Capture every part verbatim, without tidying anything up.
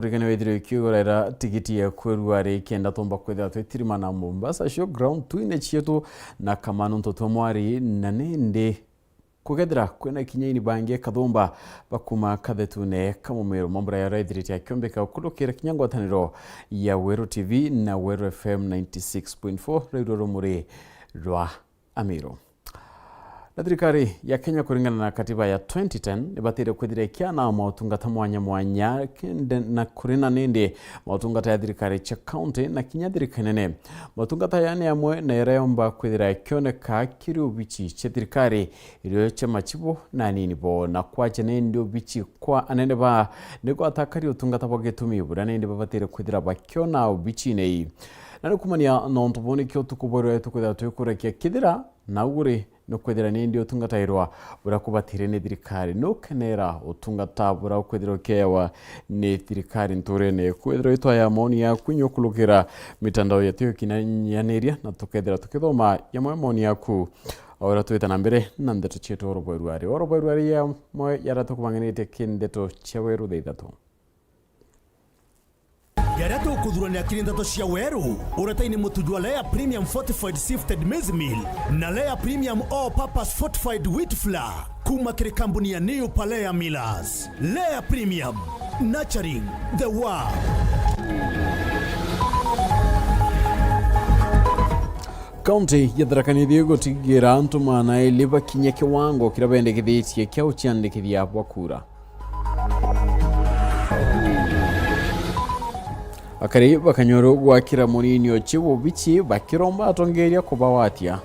Urigane withirwe ukiugurira tigiti ya kwerua ri kenda tumba kwithira twitirimana Mombasa Showground twine cietu na Kamanu Ntoto Mwari, na nindi kugethira kwina kinya ini bangi kathumba bakuma kathetune ka Mumiru. Mambura ya raithirite akiombeka ukurukira kinya ngwataniro ya Weru T V na Weru F M ninety six point four, rwairu rumuri rwa Amiru. Na thirikari ya Kenya, kuringana na katiba ya twenty ten, ibatire kwithira ikiana motungata mwanya mwanya kende na kuri na nindi motungata ya thirikari cia county na kinya thirikari nene. Motungata aya ni amwe na iria yomba kwithira ikioneka kiri obici cia thirikari, irio cia machibu na anini bo, na kwacha nindi obici kwa anene ba nigwatakari utungata bwa gitumi buria nindi babatire kwithira bakiona obicine ii. Na ni kumania nontu buu nikio utuku bwa rwai tukwithira twikurekia kithira na uguri nukwithira nindi utungatairwa buria kubatire ni thirikari. Nukenera utungata buria ukwithira ukiewa ni thirikari nturene? Kwithira itwaya maoni yaku inya ukurukira mitandao yetu ya ukinyaniria na tukethira tukithoma jamwe maoni yaku o uria twita na mbere na ndeto cietu oro bweru ari. Oro bweru ari yamwe yaria tukubanganitie ki ndeto cia weru thaa ithatu. Jaria tukuthuranira kiri ndeto cia weru, uretaini mutu jwa Lea Premium Fortified Sifted Maize Meal na Lea Premium All Purpose Fortified Wheat Flour kuma kiri kambuni ya New Palea Millers. Lea Premium, nurturing the world. Kaunti ya Tharaka Nithi igutigira antu maana eli bakinye kiwango kiria bendekithitie kia uciandikithia bwa kura. Akari bakanyoro gwakira munini ochi bubichi bakiromba atongeria kubawatia.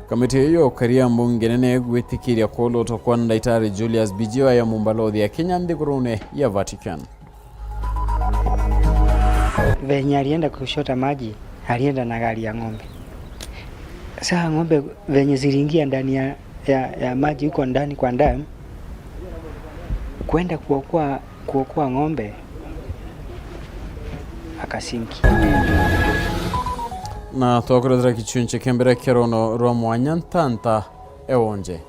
Kamiti iyo kari ya mbunge nene gwitikiria kuolotwa kwa Ndaitari Julius Bijiwa ya mumbalothi ya Kenya nthigurune ya Vatican. Venye alienda kushota maji, alienda na gari ya ng'ombe. Saa ng'ombe venye ziliingia ndani ya, ya, ya maji huko ndani kwa dam, kwenda kuokoa, kuokoa ng'ombe, akasinki. Na twakurethera gicunci kia mbere kia rono rwa mwanya ntanta ewonje.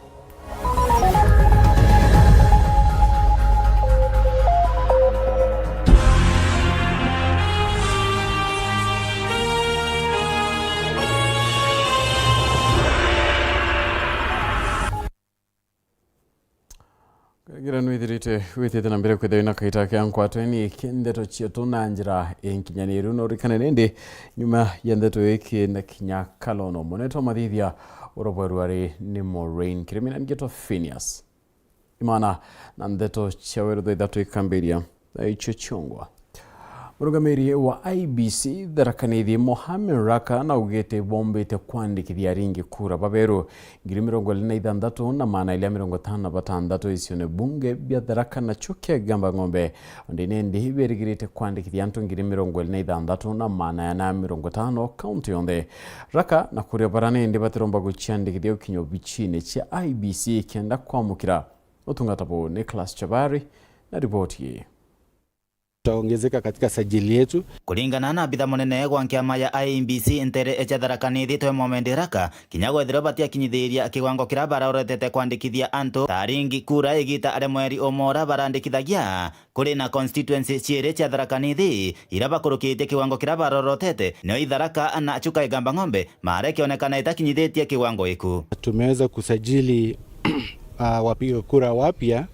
Kagira nwithirite witite na mbere kwithirwa na kaita kia nkwatweni ki ndeto cietu na njira inkinyaniru, na urikane nindi nyuma ya ndeto iki na kinya kalono. Munetwa mathithia urobwerwa ri ni Morain Kirimi na ngetwa Phineas Imana, na ndeto cia weru thaa ithatu ikambiria thaa icio ciongwa. Murungamiri wa I B C Tharaka Nithi Mohamed Raka naugite bombite kwandikithia aringi kura baberu ngiri mirongo iri na ithanthatu na maana ili mirongo itano na bathanthatu icione bunge bia Tharaka na Chuka Igamba Ng'ombe. Undi nindi berigirite kwandikithia antu ngiri mirongo iri na ithanthatu na maana yana mirongo itano kaunti yonthe. Raka na kuria bara nindi batiromba guciandikithia gukinya obicine cia I B C kenda kwamukira utungata buu. Nicholas Chabari na riboti ii. Tutaongezeka katika sajili yetu. Kuringana na abitha munene gwa nkiama ya I E B C ntere echa Tharaka Nithi Twe Mohamed Raka, kinya gwethirwa batiakinyithiria kiwango kiria baraoretete kwandikithia antu ta aringi kura igita ria mweri umwe uria barandikithagia, kuri na constituency ciiri cia Tharaka Nithi iria bakurukitie kiwango kiria barorotete, nio Itharaka na Chuka Igamba Ng'ombe, mara ikionekana itakinyithitie kiwango iku. Tumeweza kusajili, ah, wapiga kura wapya,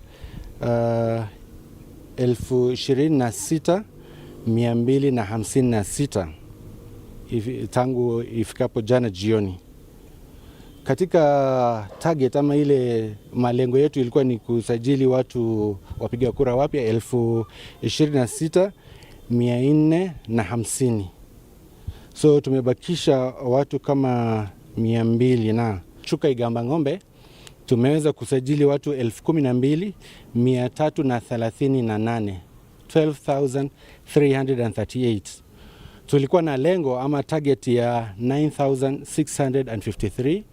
ah, elfu ishirini na sita mia mbili na hamsini na sita ifi-, tangu ifikapo jana jioni. Katika target ama ile malengo yetu ilikuwa ni kusajili watu wapiga kura wapya elfu ishirini na sita mia nne na hamsini. So tumebakisha watu kama mia mbili na Chuka Igamba Ng'ombe tumeweza kusajili watu elfu kumi na mbili mia tatu na thelathini na nane, twelve thousand three hundred and thirty-eight. Tulikuwa na lengo ama target ya nine thousand six hundred and fifty-three,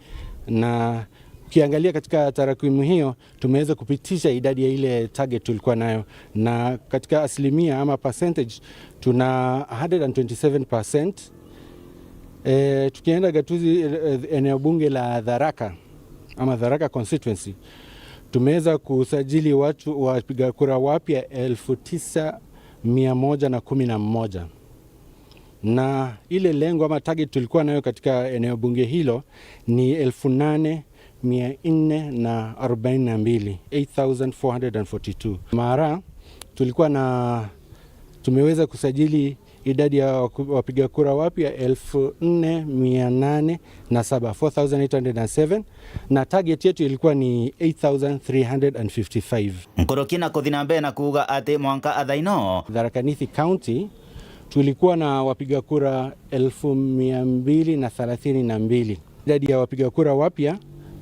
na ukiangalia katika tarakimu hiyo, tumeweza kupitisha idadi ya ile target tulikuwa nayo, na katika asilimia ama percentage, tuna hundred and twenty-seven percent, Eh, tukienda gatuzi, eh, eneo bunge la Tharaka ama Tharaka constituency, tumeweza kusajili watu, wapiga kura wapya elfu tisa mia moja na kumi na moja. Na ile lengo ama target tulikuwa nayo katika eneo bunge hilo ni elfu nane mia nne na arobaini na mbili, eight thousand four hundred and forty-two. Mara tulikuwa na, tumeweza kusajili idadi ya waku-, wapiga kura wapya elfu nne mia nane na saba, four thousand eight hundred and seven, na target yetu ilikuwa ni eight thousand three hundred and fifty-five. Nkuruki na kuthi na mbere na kuuga ati mwanka athaino, Tharaka Nithi County tulikuwa na wapiga kura elfu mia mbili na thelathini na mbili. Idadi ya wapiga kura wapya,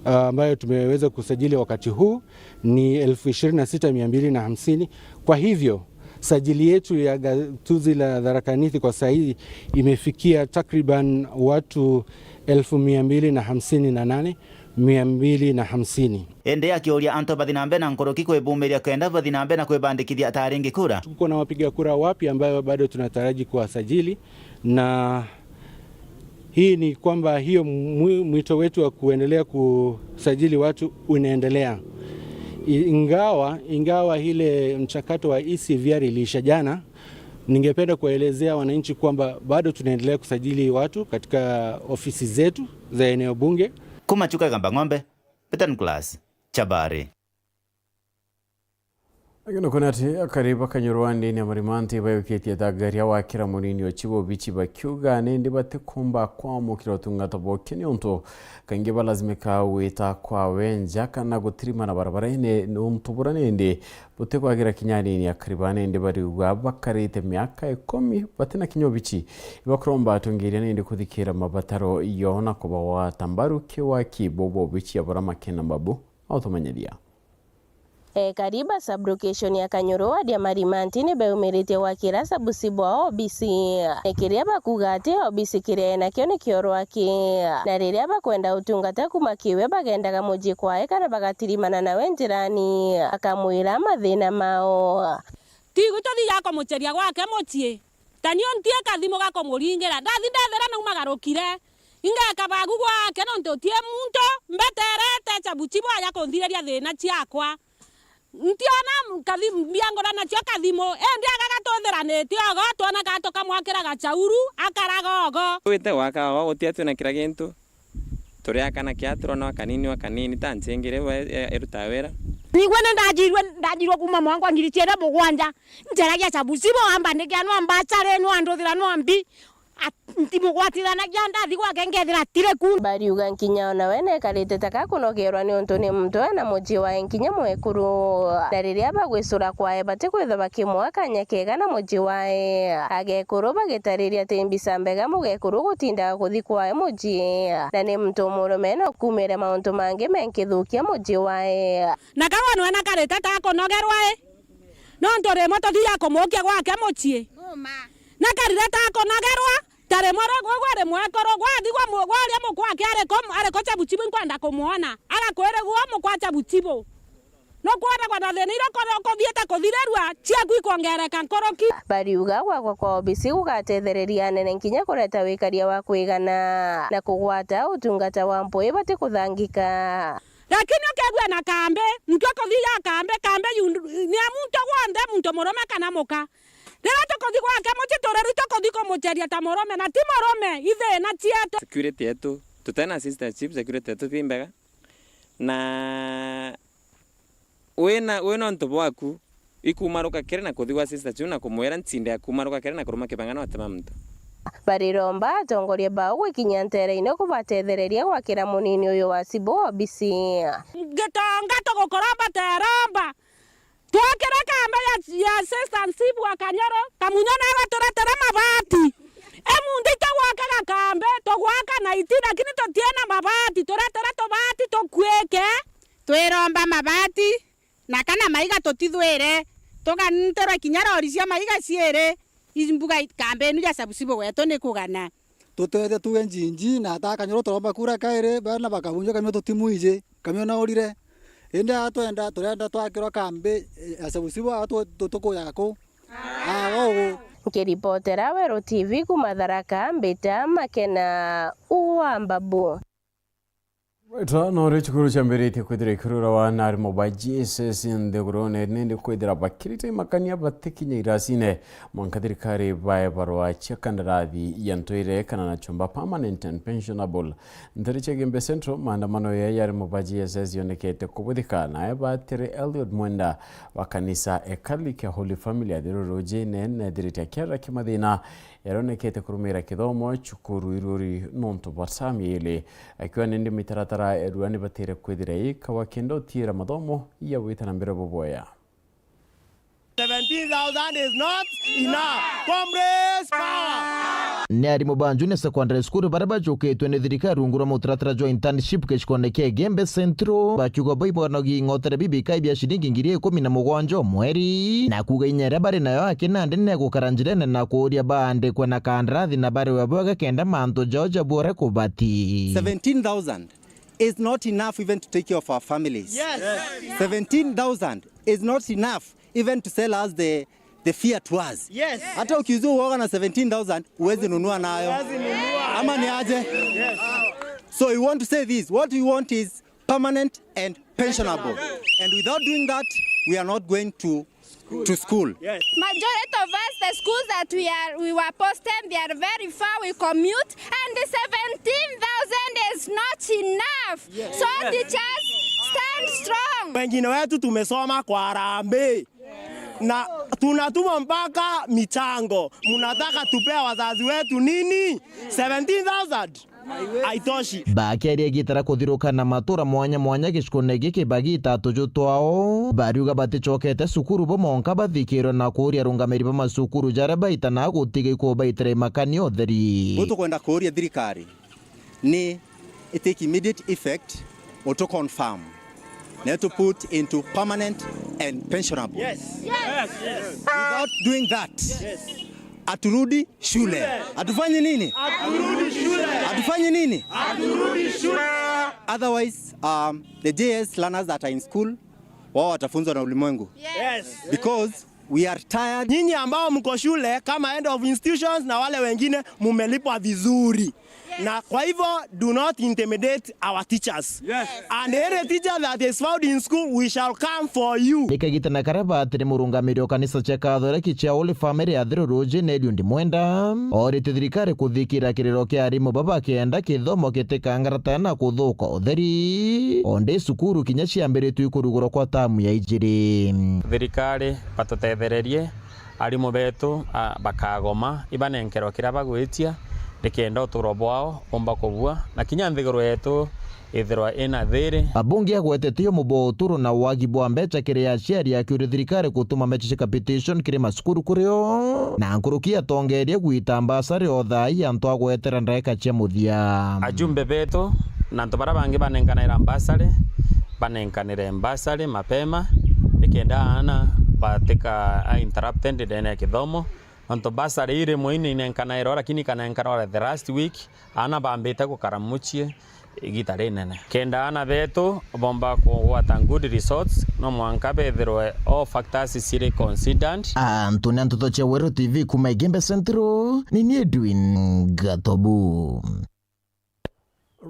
ah, ambayo tumeweza kusajili wakati huu ni elfu ishirini na sita mia mbili na hamsini. Kwa hivyo, sajili yetu ya gatuzi la Tharaka Nithi kwa saa hii imefikia takriban watu elfu mia mbili na hamsini na nane, mia mbili na hamsini. Indi akiuria antu bathi na mbere na nkuruki kwibumiria kenda bathi na mbere na kwibandikithia ta ringi kura. Tuko na wapiga kura wapya ambayo bado tunataraji kuwasajili, na hii ni kwamba hiyo mwi-, mwito wetu wa kuendelea kusajili watu unaendelea. I-, ingawa, ingawa ile mchakato wa E C V R iliisha jana, ningependa kuwaelezea wananchi kwamba bado tunaendelea kusajili watu katika ofisi zetu za eneo bunge. Kuma Chuka Igamba Ng'ombe, Peter Nicholas, Chabari. Ageno kuna ati akari ba Kanyoro ndini ya Marimanti bayukitie thagaria wakira munini o chibo bichi bakiuga nindi batikumba kwamukira utungata boke niuntu kaingi balazimika gwita kwawe nja kana gutirima na barabarene niuntu bura nindi butikwagira kinya anini akari ba nindi bariuga bakarite miaka ikumi batina kinya ubichi. Ibakuromba atongeria nindi kuthikira mabataro yo na kubagwata mbaru kiwaki bobo ubichi abura makena mabu. Autumanyiria. Ekari ba sub-location ya Kanyoro ward ya Marimanti ni beumiritie gwakira sabusi bwao obisi. Ni kiria bakuga ati obisi kiria enakio ni kiorwaki. Na riria bakwenda utungata kuma kiwe bagendaga mucii kwae kana bagatirimana nawe njirani. Akamwira mathina mao. Tigwi tuthiaga kumuceria gwake mucii. Ta niu ntie kathimu ga kumuringira. Ndathi ndethira naumagarukire. Ingeka bagu gwake nontu utie muntu mbeterete chabuchibu aja kunthiriria thina ciakwa. Ntiona m-, kathi-, mbiangura nacio kathimu, indi aga gatuthiranitie ogo, twona ka tukamwakira gachauru, akaraga ogo. Wite gwaka ogo, guti atwina kira gintu. Turi akana kia turona akanini, akanini, ta nchingire we, e-, erutaga wira. Nigwe ni ndajirwe, ndajirwe kuma mwaka wa ngiri ciiri mugwanja. Nceragia chabuchibu, amba nikia nwa mbachare, nwa nduthira, nwa mbi. At-, ntimugwatithanagia ndathi gwake nkethira atire ku. Bariuga nkinya o nawe nekarite ta kakunogerwa niuntu ni muntu ena mucii wae nkinya mwekuru. Na riria bagwicura kwae batikwithwa bakimwa kanya kega na mucii wae. Agekuru bagitariria ati mbica mbega mugekuru gutindaga kuthi kwae mucii. Na ni muntu umurume na ukumire mauntu mangi menkithukia mucii wae. Na kawa nwe nakarite ta akunogerwa i. Nontu rimwe tuthiaga kumukia gwake mucii. Na karire ta akunogerwa, ta rimwe rugwigwa rimwe ekuru gwathigwa mu-, gwaria mukwa ake ariku, ariku chabuchibu nkwenda kumwona. Agakwirigwa mukwa chabuchibu. Nukwonagwa na thina iria uko-, ukuthiite kuthirirua, ciaku ikwongereka nkuruki. Bariuga gwakwa kwa obisi gugatethereria anene nkinya kureta wikaria wa kwigana na kugwata utungata wa mpwi batikuthangika. Lakini ukegua na kambi, muntu akuthiaga kambi, kambi yu-, ni ya muntu wonthe, muntu murume kana muka. Riria tukuthi gwake mucii, tureri tukuthi kumuceria ta murume, na ti murume, ithina cietu. Security yetu, tutena assistant chief, security yetu ti mbega. Na wina, wina untu bwaku, ikumaruka kiri na kuthi gwa sister chiu na kumwira, ncinde ya kumaruka kiri na kuruma kibanga na watema muntu. Bariromba atongoria bao gwikinyia ntereine kubatethereria gwakira munini uyu wa Sibu obisi. Gitonga tugukuromba teromba. Twakira kambi ya, ya sister Sibu wa Kanyoro, Kamunyo nawe turetere mabati. Emundi itugwakaga kambi, tugwaka na iti, lakini tutiena mabati, turetere tubati tukwike. Twiromba mabati. Na kana maiga tutithwire, tugantirwe kinya rori cia maiga ciiri, imbuga i-, kambi inu ja Sabusibu gwetu ni kugana. Tutwete tuge njinji, na ata Kanyoro turomba kura kairi, bana bakabunjwa Kamio tutimwiji, Kamio naurire. Indi aa twenda, turenda twakirwa kambi, eh, ya Sabusibu aa tu-, tu-, tukuya ku. Aa, ugu. Nkiripotera Weru T V kuma Tharaka, mbita Makena wa Mbabu. Right, no ri cukuru ciambiritie kwithira ikirurawa na arimu ba G S S nthigurune, nindi kwithira bakirite imakania batikinya irasine mwanka thirikari bae barua cia kandarathi ya ntwire kana na chumba permanent and pensionable. Ntere cia Igembe Central, maandamano ya arimu ba G S S yonekete kubuthika, nae batiri Eliud Mwenda wa kanisa e Catholic ya Holy Family athirurujine nethirite akiarira kimathina yaronekete kurumira kithomo cukuru iruri nontu bwa tami ili. Akiuga nindi mitaratara erua nibatire kwithira ikawa kenda utiira mathomo ya gwita na mbere buboya. Seventeen thousand is not enough. Comrades, power! Ni arimu ba Junior Secondary School baria bajukitwe ni thirikari rungu rwa mutaratara jwa internship gicikone kia Igembe Central bakiuga baibwanagia ing'otore bibikai bia ciringi ngiri ikumi na mugwanja o mweri, na kuuga inya iria bari nayo aki nandi negukara njirene na kuuria baandikwe na kandarathi na bariwe bwega kenda mantu jao jabuore kubati. Seventeen thousand is not enough even to take care of our families. Yes. Seventeen thousand is not enough even to sell us the, the fear to us. Yes. Hata ukiuzia uoga na seventeen thousand, huwezi nunua nayo. Huwezi nunua. Ama ni aje? Yes. So we want to say this. What we want is permanent and pensionable. And without doing that, we are not going to to school. Yes. Majority of us, the schools that we are, we were posted, they are very far, we commute, and the seventeen thousand is not enough. Yes. So teachers, stand strong. Wengine wetu tumesoma kwa harambee. Na tunatumwa mpaka michango. Mnataka tupea wazazi wetu nini? Seventeen thousand? Haitoshi. Bakiaria igita ria kuthiruka na matura mwanya mwanya gicukune giki bagita tuju twao, bariuga baticokete cukuru bo monka bathikirwe na kuuria arungamiri ba macukuru jaria baitana gutiga ikubaitira imakania utheri. Butukwenda kuuria thirikari ni itake immediate effect or to confirm na to put into permanent and pensionable. Yes. Yes. Without doing that, yes, haturudi shule. Shule. Hatufanyi nini? Haturudi shule. Hatufanyi nini? Haturudi shule. Otherwise, um, the J S learners that are in school, wao watafunzwa na ulimwengu. Yes. Because we are tired. Nyinyi ambao mko shule kama head of institutions na wale wengine mumelipwa vizuri. Na kwa hivyo, do not intimidate our teachers. Yes. And any teacher that is found in school, we shall come for you. Ni kagitana karia batiri murungamiri o kanisa cia Kathoreki cia Holy Family ya Thiru Ruji, Neli Undi Mwenda, orite thirikari kuthikira kiriro kia arimu baba kenda kithomo gitikangaratana na kuthuka utheri. Onde cukuru kinya ciambiritwe kurugurwa kwa tamu ya ijiri. Thirikari batutethererie arimu betu, a, bakagoma, ibanenkerwa kiria bagwitia, nikenda uturo bwao bumba kubua, na kinya nthiguru yetu ithirwa ina thiri. Abunge agwetete yo mubo uturo na wagi bwa mbeca kiri aciari akiuria thirikari gutuma mbeca cia capitation kiri macukuru kurio, na nkuruki atongeria gwita mbasari o thaa ii antu agwetera ndaika cia muthia. Ajumbe betu na antu baria bangi banenkanaira mbasari, banenkanire mbasari mapema, nikenda aana batika a interrupted ndene ya kithomo. Nontu bursary iri rimwe inenkanairwa, lakini ikanenkana ore the last week, aana bambite gukara mucii igita rinene. Kenda aana betu bomba kugwata good results, no mwanka bethirwe all factors ciri considered. Antu ni Nteto cia Weru T V kuma Igembe Central, ni ni Edwin Gatobu.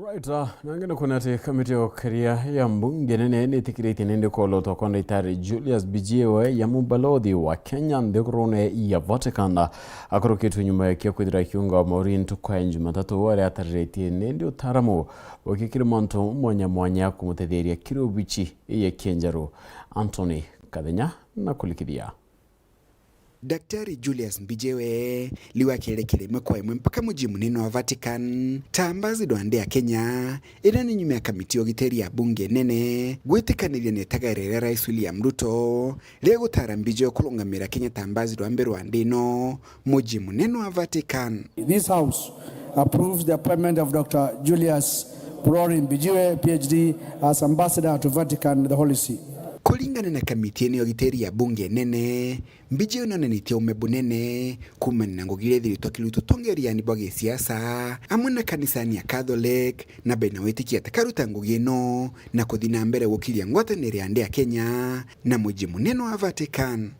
Right, uh, nange nikuona ati kamiti ya ukaria ya mbunge nene nitikiritie nindi kuolotwa kwa Ndagitari Julius Bijiwe ya mubalothi wa Kenya nthigurune ya Vatican. Akurukitwe nyuma ya kia kwithira akiunga wa mauri ntuku ya Jumatatu, aria atariritie nindi utaaramu bukikire mantu mwanya mwanya kumutetheria kiri ubichi ya kienjeru. Anthony Kathenya na kulikithia. Daktari Julius Mbijiwe riu akiere kiri imwe kwa imwe mpaka muji munene wa Vatican ta ambassador wa nthi ya Kenya, iria ni nyuma ya kamiti ya ugiteri ya bunge nene gwitikaniria na itagaira ria Rais William Ruto ria gutara Mbijiwe kurungamira Kenya ta ambassador wa mbere wa nthi ino muji munene wa Vatican. This House approves the appointment of Doctor Julius Burori Mbijiwe, P H D, as ambassador to Vatican, the Holy See. Kuringana na kamiti ino ya ugiteri ya bunge nene, Mbijiwe nonanitie ume bunene kumania na ngugi iria ithiritwe akirutwa utongeriani bwa gisiasa amwe na kanisani ya Catholic, na bena witikia atakaruta ngugi ino na kuthi na mbere gukiria ngwataniro ya nthi ya Kenya na muji munene wa Vatican.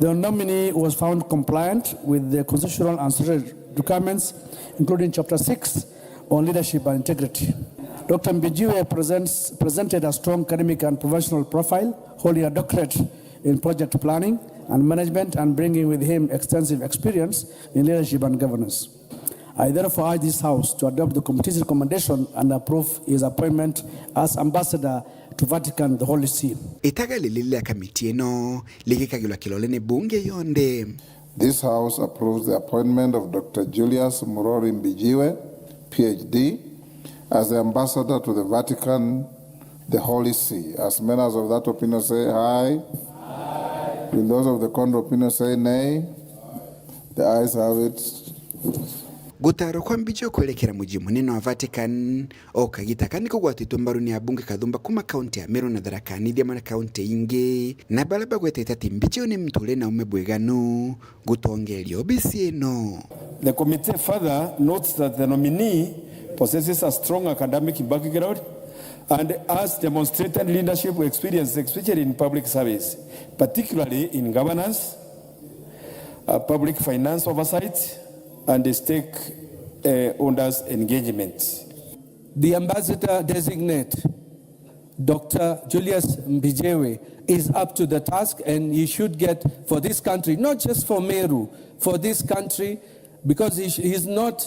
The nominee was found compliant with the constitutional and statutory requirements, including Chapter six on leadership and integrity. Doctor Mbijiwe presents, presented a strong academic and professional profile, holding a doctorate in project planning and management and bringing with him extensive experience in leadership and governance. I therefore urge this House to adopt the committee's recommendation and approve his appointment as ambassador to Vatican, the Holy See. Itaga riri ria kamiti ino rigikagirwa kirore ni bunge yonthe. This House approves the appointment of Doctor Julius Murori Mbijiwe, P H D, as the ambassador to the Vatican, the Holy See. As many as of that opinion say aye. Will those of the contrary opinion say nay? The ayes have it. Gutaarwa kwa Mbijiwe kwerekera mucii munene wa Vatican o kagita ka ni kugwatitwe mbaru ni abunge kathumba kuuma kaunti ya Meru na Tharaka Nithi amwe na kaunti ingi, na baria bagwetete ati Mbijiwe ni muntu uri na uume bwiganu gutongeria obisi ino. The committee further notes that the nominee possesses a strong academic background and has demonstrated leadership experience, especially in public service, particularly in governance, uh, public finance oversight, and stakeholders engagement. The ambassador designate, Doctor Julius Mbijiwe, is up to the task, and he should get for this country, not just for Meru, for this country, because he sh-, he's not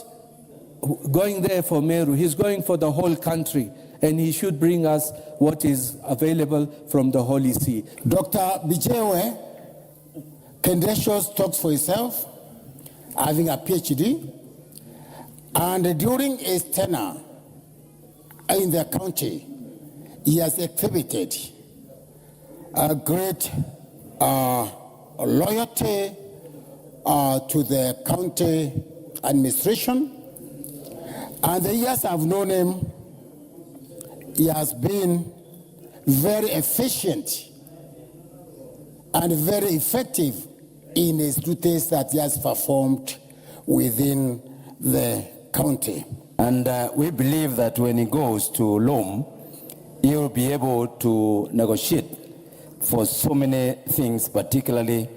going there for Meru, he's going for the whole country, and he should bring us what is available from the Holy See. Doctor Mbijiwe credentials talks for itself, having a P H D, and during his tenure in the county, he has exhibited a great, uh, loyalty, uh, to the county administration. And the years I've known him, he has been very efficient and very effective in his duties that he has performed within the county. And, uh, we believe that when he goes to Rome, he will be able to negotiate for so many things, particularly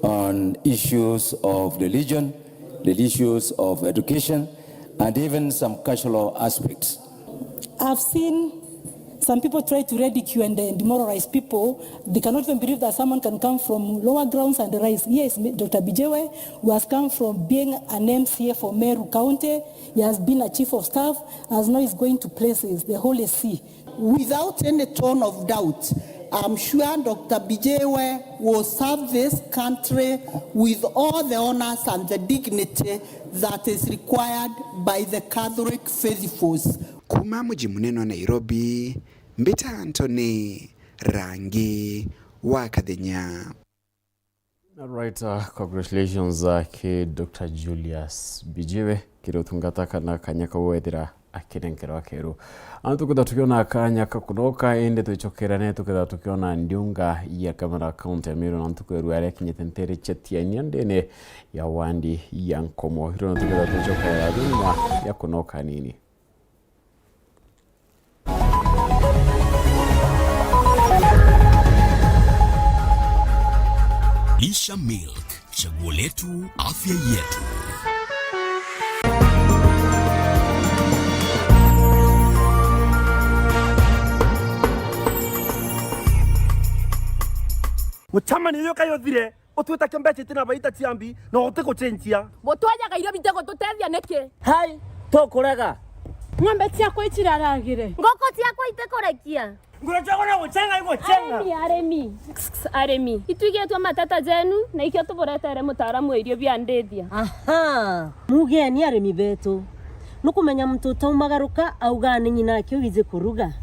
on issues of religion, the issues of education, and even some cultural aspects. I've seen some people try to ridicule and, uh, demoralize people. They cannot even believe that someone can come from lower grounds and rise. Yes, Doctor Mbijiwe, who has come from being an M C A for Meru County, he has been a chief of staff, as now he's going to places, the Holy See. Without any tone of doubt, I'm sure Doctor Mbijiwe will serve this country with all the honours and the dignity that is required by the Catholic faithfuls. Kuuma muji munene wa Nairobi, mbita Anthony Rangi wa Kathenya. Alright, uh, congratulations, uh, ki Doctor Julius Mbijiwe, kiri utungata kana kanya kau wethira akinenkerwa keru. Antu tukitha tukiona kanya ka kunoka, indi twicokerane tukitha tukiona ndiunga ya gavana kaunti ya Meru na ntuku ya rua aria akinyite ntere cia Tiania ndene ya wandi ya Nkomo. Irio na tukitha twicokerera thutha ya kunoka nini. Lisha Milk, chaguo letu, afya yetu. Mucemanio uyu kayo uthire, utwita kio mbeca itina baita ciambi, na utigucenjia. Butwajaga irio bitigututethia niki? Hai, tukurega. Ng'ombe ciakwa iciraragire. Nguku ciakwa itikurekia. Nguru ciakwa no gucenga igucenga. Arimi, arimi. Arimi. Itwigitwe mateta jenu, na ikio tuburetere mutaaramu wa irio bia ndithia. Aha. Mugeni arimi betu. Nukumenya muntu utaumagaruka augaa ni nyina ake wiji kuruga.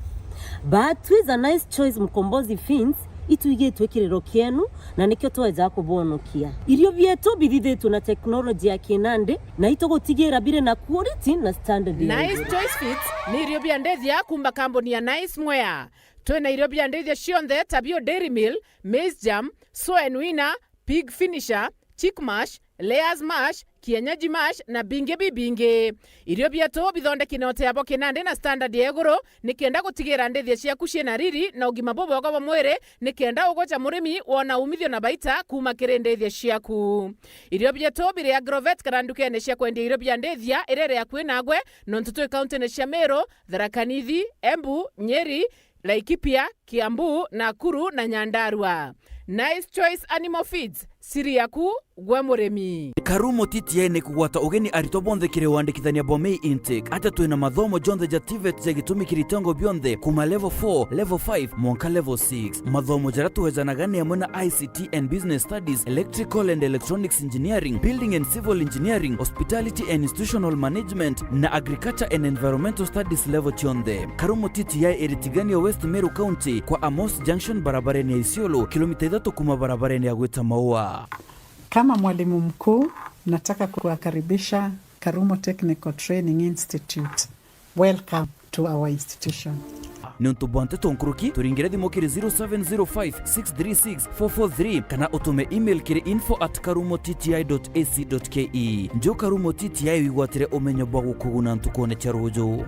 But with a nice choice Mkombozi Feeds, itwigitwe kiriro kienu, na nikio tweja kubonokia. Irio bietu bithithitwe na technology ya kinandi, na itugutigira biri na quality na standard ya iguru. Nice Choice Feeds ni irio bia ndithia kuuma kambuni ya Nice Mwea. Twina irio bia ndithia cionthe ta bio Dairy Meal, Maize Germ, Soen Winner, Pig Finisher, Chick Mash, layers mash, kienyeji mash na bingi bibingi. Irio bietu bithondeki na uteabo kinandi na standard ya iguru, nikenda gutigira ndithia ciaku ciina riri na ugima bubwega bwa mwiri, nikenda ugwe ta murimi wona umithio na baita kuuma kiri ndithia ciaku. Irio bietu biri Agrovet kana ndukene cia kwendia irio bia ndithia iria iri akui nagwe, nontu twi kauntine cia Meru, Tharaka Nithi, Embu, Nyeri, Laikipia, Kiambu, Nakuru na Nyandarua. Nice Choice Animal Feeds, siri yaku gwe murimi. Karumo T T I ni kugwata ugeni aritwa bonthe kiri wandikithania bwa May Intake. Atia twina mathomo jonthe ja TVET ja gitumi kiri itengo bionthe, kuma level four, level five, mwanka level six. Mathomo jaria tuwejanaga ni amwe na I C T and Business Studies, Electrical and Electronics Engineering, Building and Civil Engineering, Hospitality and Institutional Management, na Agriculture and Environmental Studies level cionthe. Karumo T T I iri Tigania, West Meru County, kwa Amos Junction, barabarene ya Isiolo, kilomita ithatu kuma barabarene ya gwita Maua. Kama mwalimu mkuu, nataka kuwakaribisha Karumo Technical Training Institute. Welcome to our institution. Niuntu bwa nteto nkuruki, turingire thimu kiri zero seven zero five, six three six, four four three kana utume email kiri info at karumo T T I dot A C dot K E. Nju Karumo T T I wigwatire umenyo bwa gukuguna ntukune cia ruju.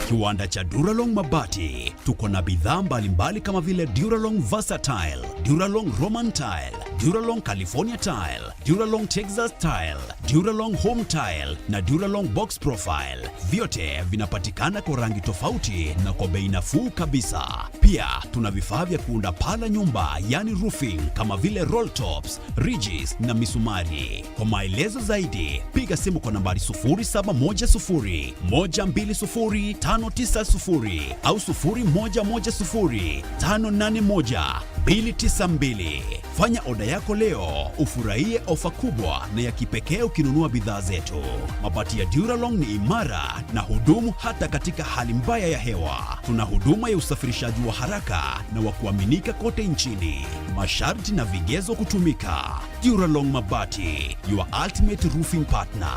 Kiwanda cha Duralong Mabati. Tuko na bidhaa mbalimbali kama vile Duralong Versatile, Duralong Roman Tile, Duralong California Tile, Duralong Texas Tile, Duralong Home Tile na Duralong Box Profile. Vyote vinapatikana kwa rangi tofauti na kwa bei nafuu kabisa. Pia tuna vifaa vya kuunda paa la nyumba, yani roofing, kama vile roll tops, ridges na misumari. Kwa maelezo zaidi, piga simu kwa nambari sufuri saba moja sufuri, moja mbili sufuri, tano tisa sufuri au sufuri moja moja sufuri, tano nane moja, mbili tisa mbili. Fanya oda yako leo, ufurahie ofa kubwa na ya kipekee ukinunua bidhaa zetu. Mabati ya Duralong ni imara na hudumu hata katika hali mbaya ya hewa. Tuna huduma ya usafirishaji wa haraka na wa kuaminika kote nchini. Masharti na vigezo kutumika. Duralong Mabati, your ultimate roofing partner.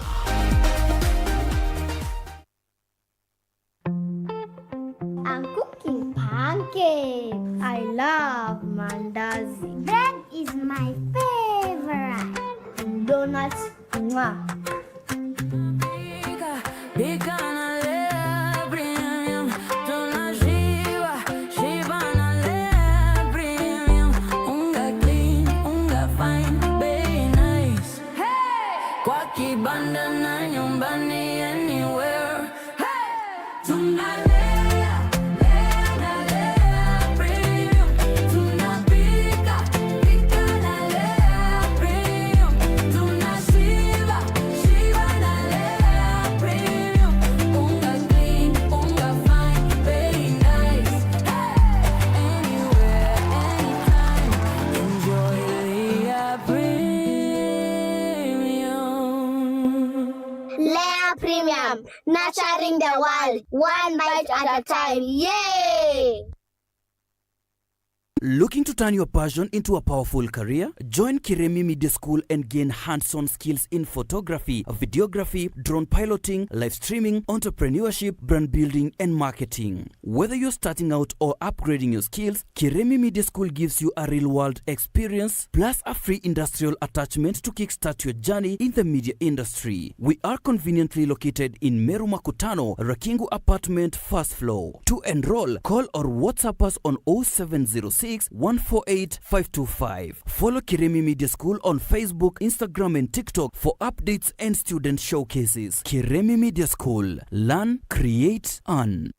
I'm cooking pancakes. I love mandazi. Bread is my favorite. Donuts, mwah. Pika, pika na Lea Premium. Tunashiba, shiba na Lea Premium. Unga clean, unga fine, bei nice. Hey! Kwa kibanda na nyumbani, anywhere. Hey! Tunalea, lea na Lea Premium. Tunapika, pika na Lea Premium. Tunashiba, shiba na Lea Premium. Unga clean, unga fine, bei nice. Hey! Anywhere, anytime. Enjoy Lea Premium. Lea Premium. Nurturing the world, one bite at a time. Yay! Looking to turn your passion into a powerful career? Join Kiremi Media School and gain hands-on skills in photography, videography, drone piloting, live streaming, entrepreneurship, brand building, and marketing. Whether you're starting out or upgrading your skills, Kiremi Media School gives you a real-world experience plus a free industrial attachment to kickstart your journey in the media industry. We are conveniently located in Meru Makutano, Rakingu Apartment, first floor. To enroll, call or WhatsApp us on oh seven zero six, one four eight, five two five. Follow Kiremi Media School on Facebook, Instagram, and TikTok for updates and student showcases. Kiremi Media School. Learn, create, earn.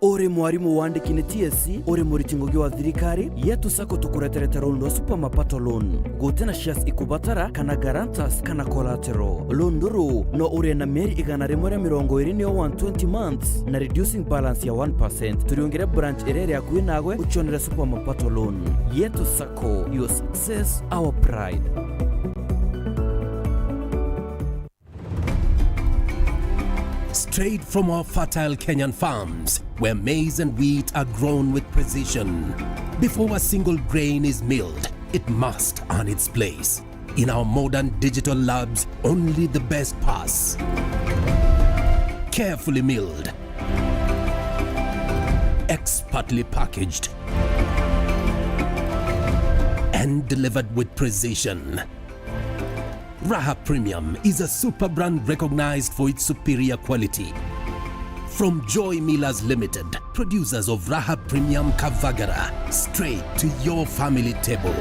Uri mwarimu wandiki ni T S C, uri muriti ngugi wa thirikari, Yetu Sacco tukureterete runi rwa Super Mapato Loan. Guti na shares ikubatara, kana guarantors, kana collateral. Loan ruru no urie na mieri igana rimwe ria mirongo iri, niyo one twenty months, na reducing balance ya one percent. Turiungire branch iria iri akui nagwe, ucionere Super Mapato Loan. Yetu Sacco, your success, our pride. Straight from our fertile Kenyan farms, where maize and wheat are grown with precision. Before a single grain is milled, it must earn its place. In our modern digital labs, only the best pass. Carefully milled, Smartly packaged and delivered with precision. Raha Premium is a super brand recognized for its superior quality. From Joy Millers Limited, producers of Raha Premium Kavagara, straight to your family table.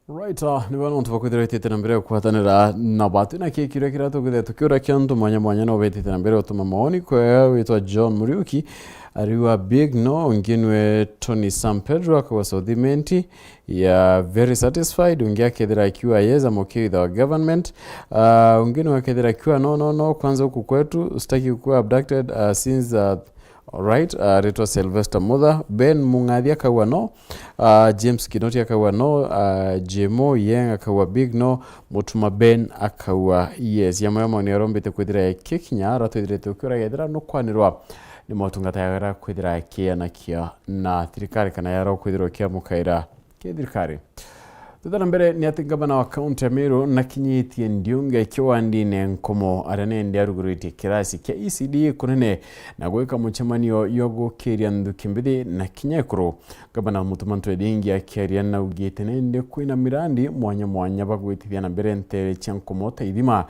Right, uh, ni bana untu bakwithira itite na mbere ya kwatanira na batu na kiki kiria kiria tukwithira tukiura kia antu mwanya mwanya no betite na mbere utuma maoni. Kwe witwa John Muriuki, ariwa Big No, ungi nwe Tony San Pedro, akawa South Imenti, ya very satisfied, ungi akethira akiwa yes, I'm okay with our government. Uh, ungi nwe akethira akiwa no, no, no, kwanza huku kwetu sitaki kuwa abducted, uh, since, uh, alright, uh, aritwa Sylvester Mutha, Ben Mung'athi akaua no, uh, James Kinoti akaua no, uh, Jemo Yeng akaua Big No, Mutuma Ben akaua yes. Yamwe ya maoni arombite kwithira kikinya ara twithirite ukiura gethira nukwanirwa ni motungata yagera kwithira kianakia na thirikari kana yaro kwithirwa kiamukaira ki thirikari. Tutha na mbere ni ati ngavana wa kaunti ya Meru nakinyitie ndiunge kiwandine Nkomo, aria nende aruguritie kirasi kia E C D kunene na gwika mucemanio yo gukiria nthuki mbithi na kinya ekuru. Ngavana Mutuma Ntwethingi akiaria naugite nende kwina mirandi mwanya mwanya bagwitithia na mbere ntere cia Nkomo ta ithima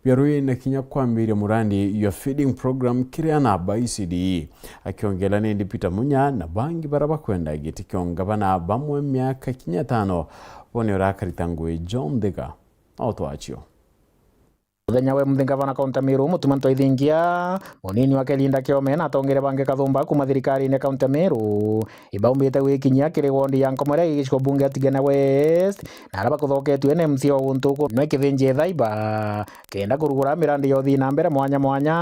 bia rui na kinya kwambiria murandi ya feeding program kiri ana ba E C D. Akiongela nindi Peter Munya na bangi bara bakwenda giti kia ungavana bamwe miaka kinya itano, bo ni urakarita ngui John Thika na utwachio. Muthenya we muthi ngavana kaunti ya Meru Mutuma Ntwethingia, munini wake Linda Kiome na atongere bangi kathumba kuma thirikarine kaunti ya Meru ibaumbite gwikinyia kiri wondi ya Nkomo iria igi gicigo bunge ya Tigania West, na aria bakuthoketue ni M C A wa guntu uku nwe Kithinji Ethaiba kenda kurugura mirandi ya uthii na mbere mwanya mwanya.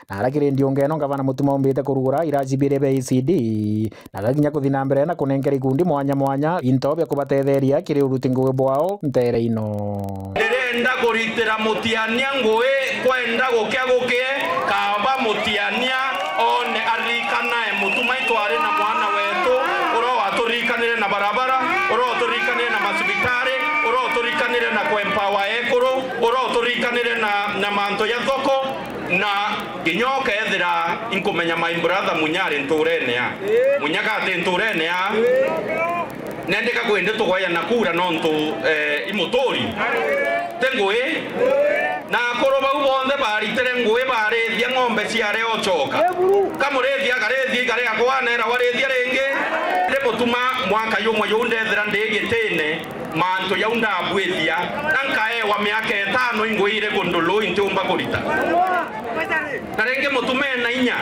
Na aria kiri ndiunge ino, ngavana Mutuma aumbite kurugura iraci biiri bia E C D, na gakinya kuthi na mbere na kunenkera ikundi mwanya mwanya into bia kubatetheria kiri uruti ngugi bwao ntere ino. Ndirenda kuritira mutiania ngui kwenda gukia gukie, kaba mutiania one aririkanae Mutuma itwari na mwana wetu, uria waturikanire na barabara, uria uturikanire na macibitari, uria uturikanire na kuempower ekuru, uria uturikanire na, na mantu ya thoko, na kinya ukethira inkumenya my brother Munya ari nturene ya. Munya gati nturene ya. Nendeka kwende tugoya na kura nontu, eh, imuturi. Te ngui. Na akuru bau bonthe baritire ngui barithia ng'ombe ciare ocoka. Kamurithia akarithia igari akwanera warithia ringi. Ndi Mutuma mwaka jumwe juu ndethira ndi gitine. Mantu jau ndabwithia, na nkaewa miaka itano ingwire kundu ruu intiumba kurita. Na ringi Mutuma ena inya.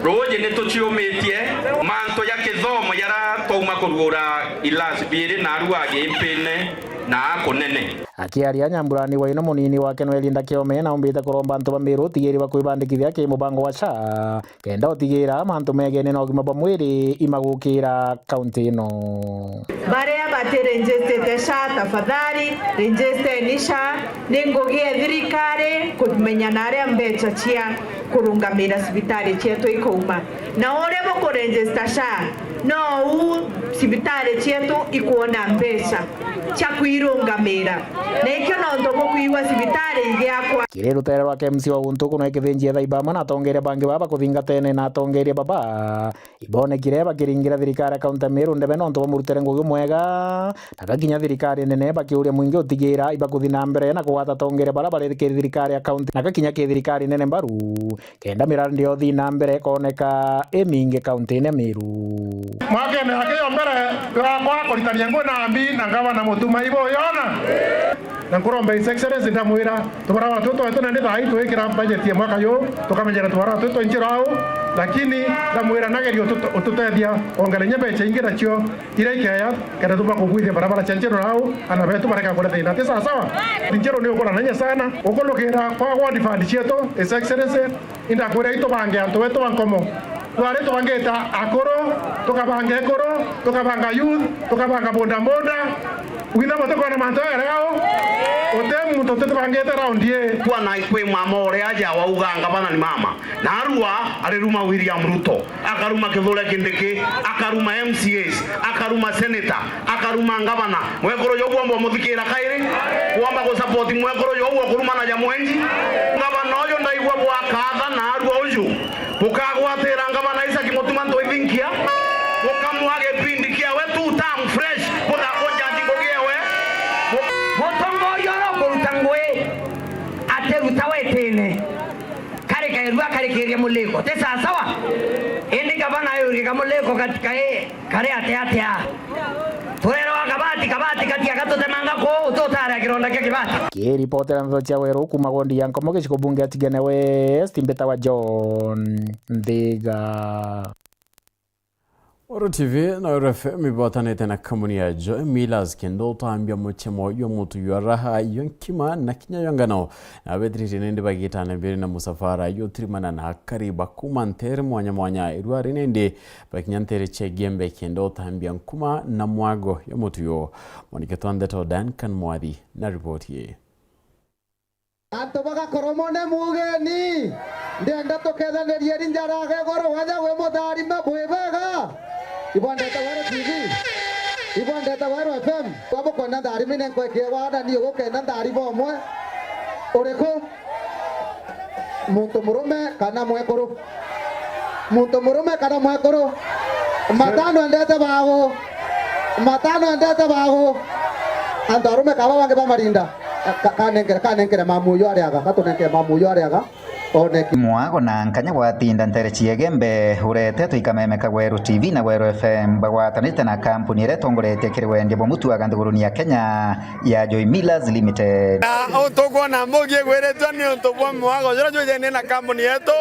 Ruuji ni tuciumitie, mantu ja kithomo jaria twauma kurugura ilasi biiri naarua gimpine na akunene. Akiaria Nyamburani Waino, munini wake nwe Linda Kiome, na aumbite kuromba antu ba Meru utigiri bwa kwibandikithia ki mubango wa SHA. Kenda utigira mantu megene na ugima bwa mwiri imagukira kaunti ino. Baria bati registered SHA, tafadhali, registereni SHA. Ni ngugi ya thirikari kumenya naria mbeca cia kurungamira cibitari cietu ikauma. Na uria bukuregister SHA, nou cibitari cietu ikwona mbeca cia kwirungamira. Na ikio nontu bukwigua cibitari igiakwa. Kiri rutere rwake, M C A wa guntu uku nwe Kithinji Ethaiba amwe na atongeria bangi baba bakuthingatene na atongeria baba ibonekire bakiringira thirikari ya kaunti ya Meru ndebe nontu bwa murutere ngugi mwega, na gakinya thirikari nene bakiuria mwingi utigira ibakuthi na mbere na kugwata atongeria bara bari kiri thirikari ya kaunti na gakinya kiri thirikari nene mbaru. Kenda mirandi ya uthii na mbere ikoneka imingi kaunti-ini ya Meru. Mwakene ya kiyo mbere yakwa kuritania ngui na mbi na ngavana Mutuma ibo yona. Na nkuromba His Excellency ndamwira, tubarabara tutu twetu nandi thaa ii twikira budget ya mwaka yu, tukamenyera tubarabara tutu twa Njiro au, lakini ndamwira nageria utu-, ututethia ongerenya mbeca ingi nacio iria ikeya, kenda tuba kugwithia barabara cia Njiro au, ana betu bareka kuria thina. Ti sawa sawa? Njiro ni ukura na inya sana, ukulukira kwa ward fund cietu, His Excellency, indakwira itubange antu betu ba Nkomo. Twari tubangite akuru, tukabanga ekuru, tukabanga youth, tukabanga bodaboda. Wina bo tukona mantu aya reo, uti muntu tutubangite round ii. Bwana kwi mama uria aja wauga ngavana ni mama. Narua ariruma William Ruto, akaruma Kithure Kindiki, akaruma M C As, akaruma senator, akaruma ngavana. Mwekuru uyu bwomba umuthikira kairi? Bwomba gusupport mwekuru uyu ukurumana ja mwenji? Ngavana uyu ndaigua bwakatha narua uju. Bukagwatira ngavana Isaac Mutuma Ntwithinkia, bukamwa gipindi kiawe two term fresh, buthakunja nthiguru yewe. Bu- Mutongoria uria ukuruta ngui atiruta witine, kari kairua karikiria muliko, ti sawasawa? Indi ngavana ayurika muliko katika i Kari atia atia? Turerwa kabati, kabati kati akatutemanga kuu, tutare kironda kia kibati. Kiripotera ndeto cia Weru kuuma wondi ya Nkomo giciko bunge ya Tigania West, mbitawa John Nthiga. Weru T V na Weru F M ibotanite na kambuni ya Joy Millers kenda utambia mucemo jwa mutu jwa raha, jwa nkima na kinya jwa ngano. Na bethirite nindi bagitana mbere na musafara jwa utirimana na akari ba kuuma ntere mwanya mwanya. Irwari nindi bakinya ntere cia Igembe kenda utambia nkuma na mwago ya mutu uyu. Mwandiki twa ndeto Duncan Mwathi na riboti ii. Antu ba Gakoromone mugeni, ndienda tukethanirie ri njaraga iguru wanya wi mutharime bwi bega. Ibwendete Weru T V, ibwendete Weru F M. Kwa bukwenda ntharimi ni nkwekie wana ni ugukenda ntharima umwe. Uriku? Muntu murume kana mwekuru? Muntu murume kana mwekuru? Matano endete bagu. Matano endete bagu. Antu arume kaba bangi ba marinda. Ka-, kanenkere, kanenkere mamu uyu ari aga. Katunenkere mamu uyu ari aga. Oneki. Mwago na nkanya gwatinda ntere cia Igembe uretetwe ikamemeka Weru T V na Weru F M bagwatanite na kampuni iria itongoretie kiri wendia bwa mutu aga nthiguruni ya Kenya ya Joy Millers Limited. Na untu ukwona mbugi igwiritwe ni untu bwa mwago juria jwijene na kambuni yetu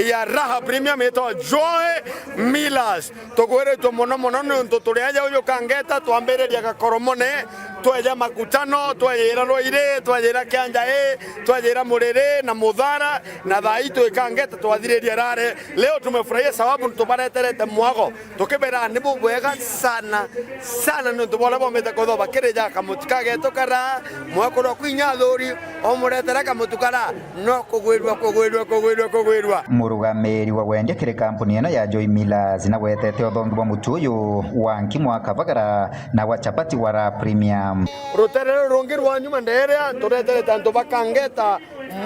ya Raha Premium itwa Joy Millers. Tugwiritwe mono mono ni untu turi aja uju Kangeta twambiriria Gakoromone, tweja Makutano, twejira Rwairi, twejira Kianjai, twejira Muriri na Muthara, na thaa ii twi Kangeta twathiriria Rare. Leo tumefurahia sababu tubareterete mwago. Tukibera ni bubwega sana, sana, niuntu bwa uria bombite kwithirwa bakirija kamutu ka getu kara, mwekuru oku inya athuri, omuretera kamutu kara, no kugwirua, kugwirua, kugwirua, kugwirua. Murugamiri wa wendia kiri kampuni ino ya Joy Millers nagwetete uthongi bwa mutu uyu wa nkimo wa kavagara na wa chapati wa Raha Premium. Rutere ruru rungi rwa nyuma ndeeria, tureterete antu ba Kangeta,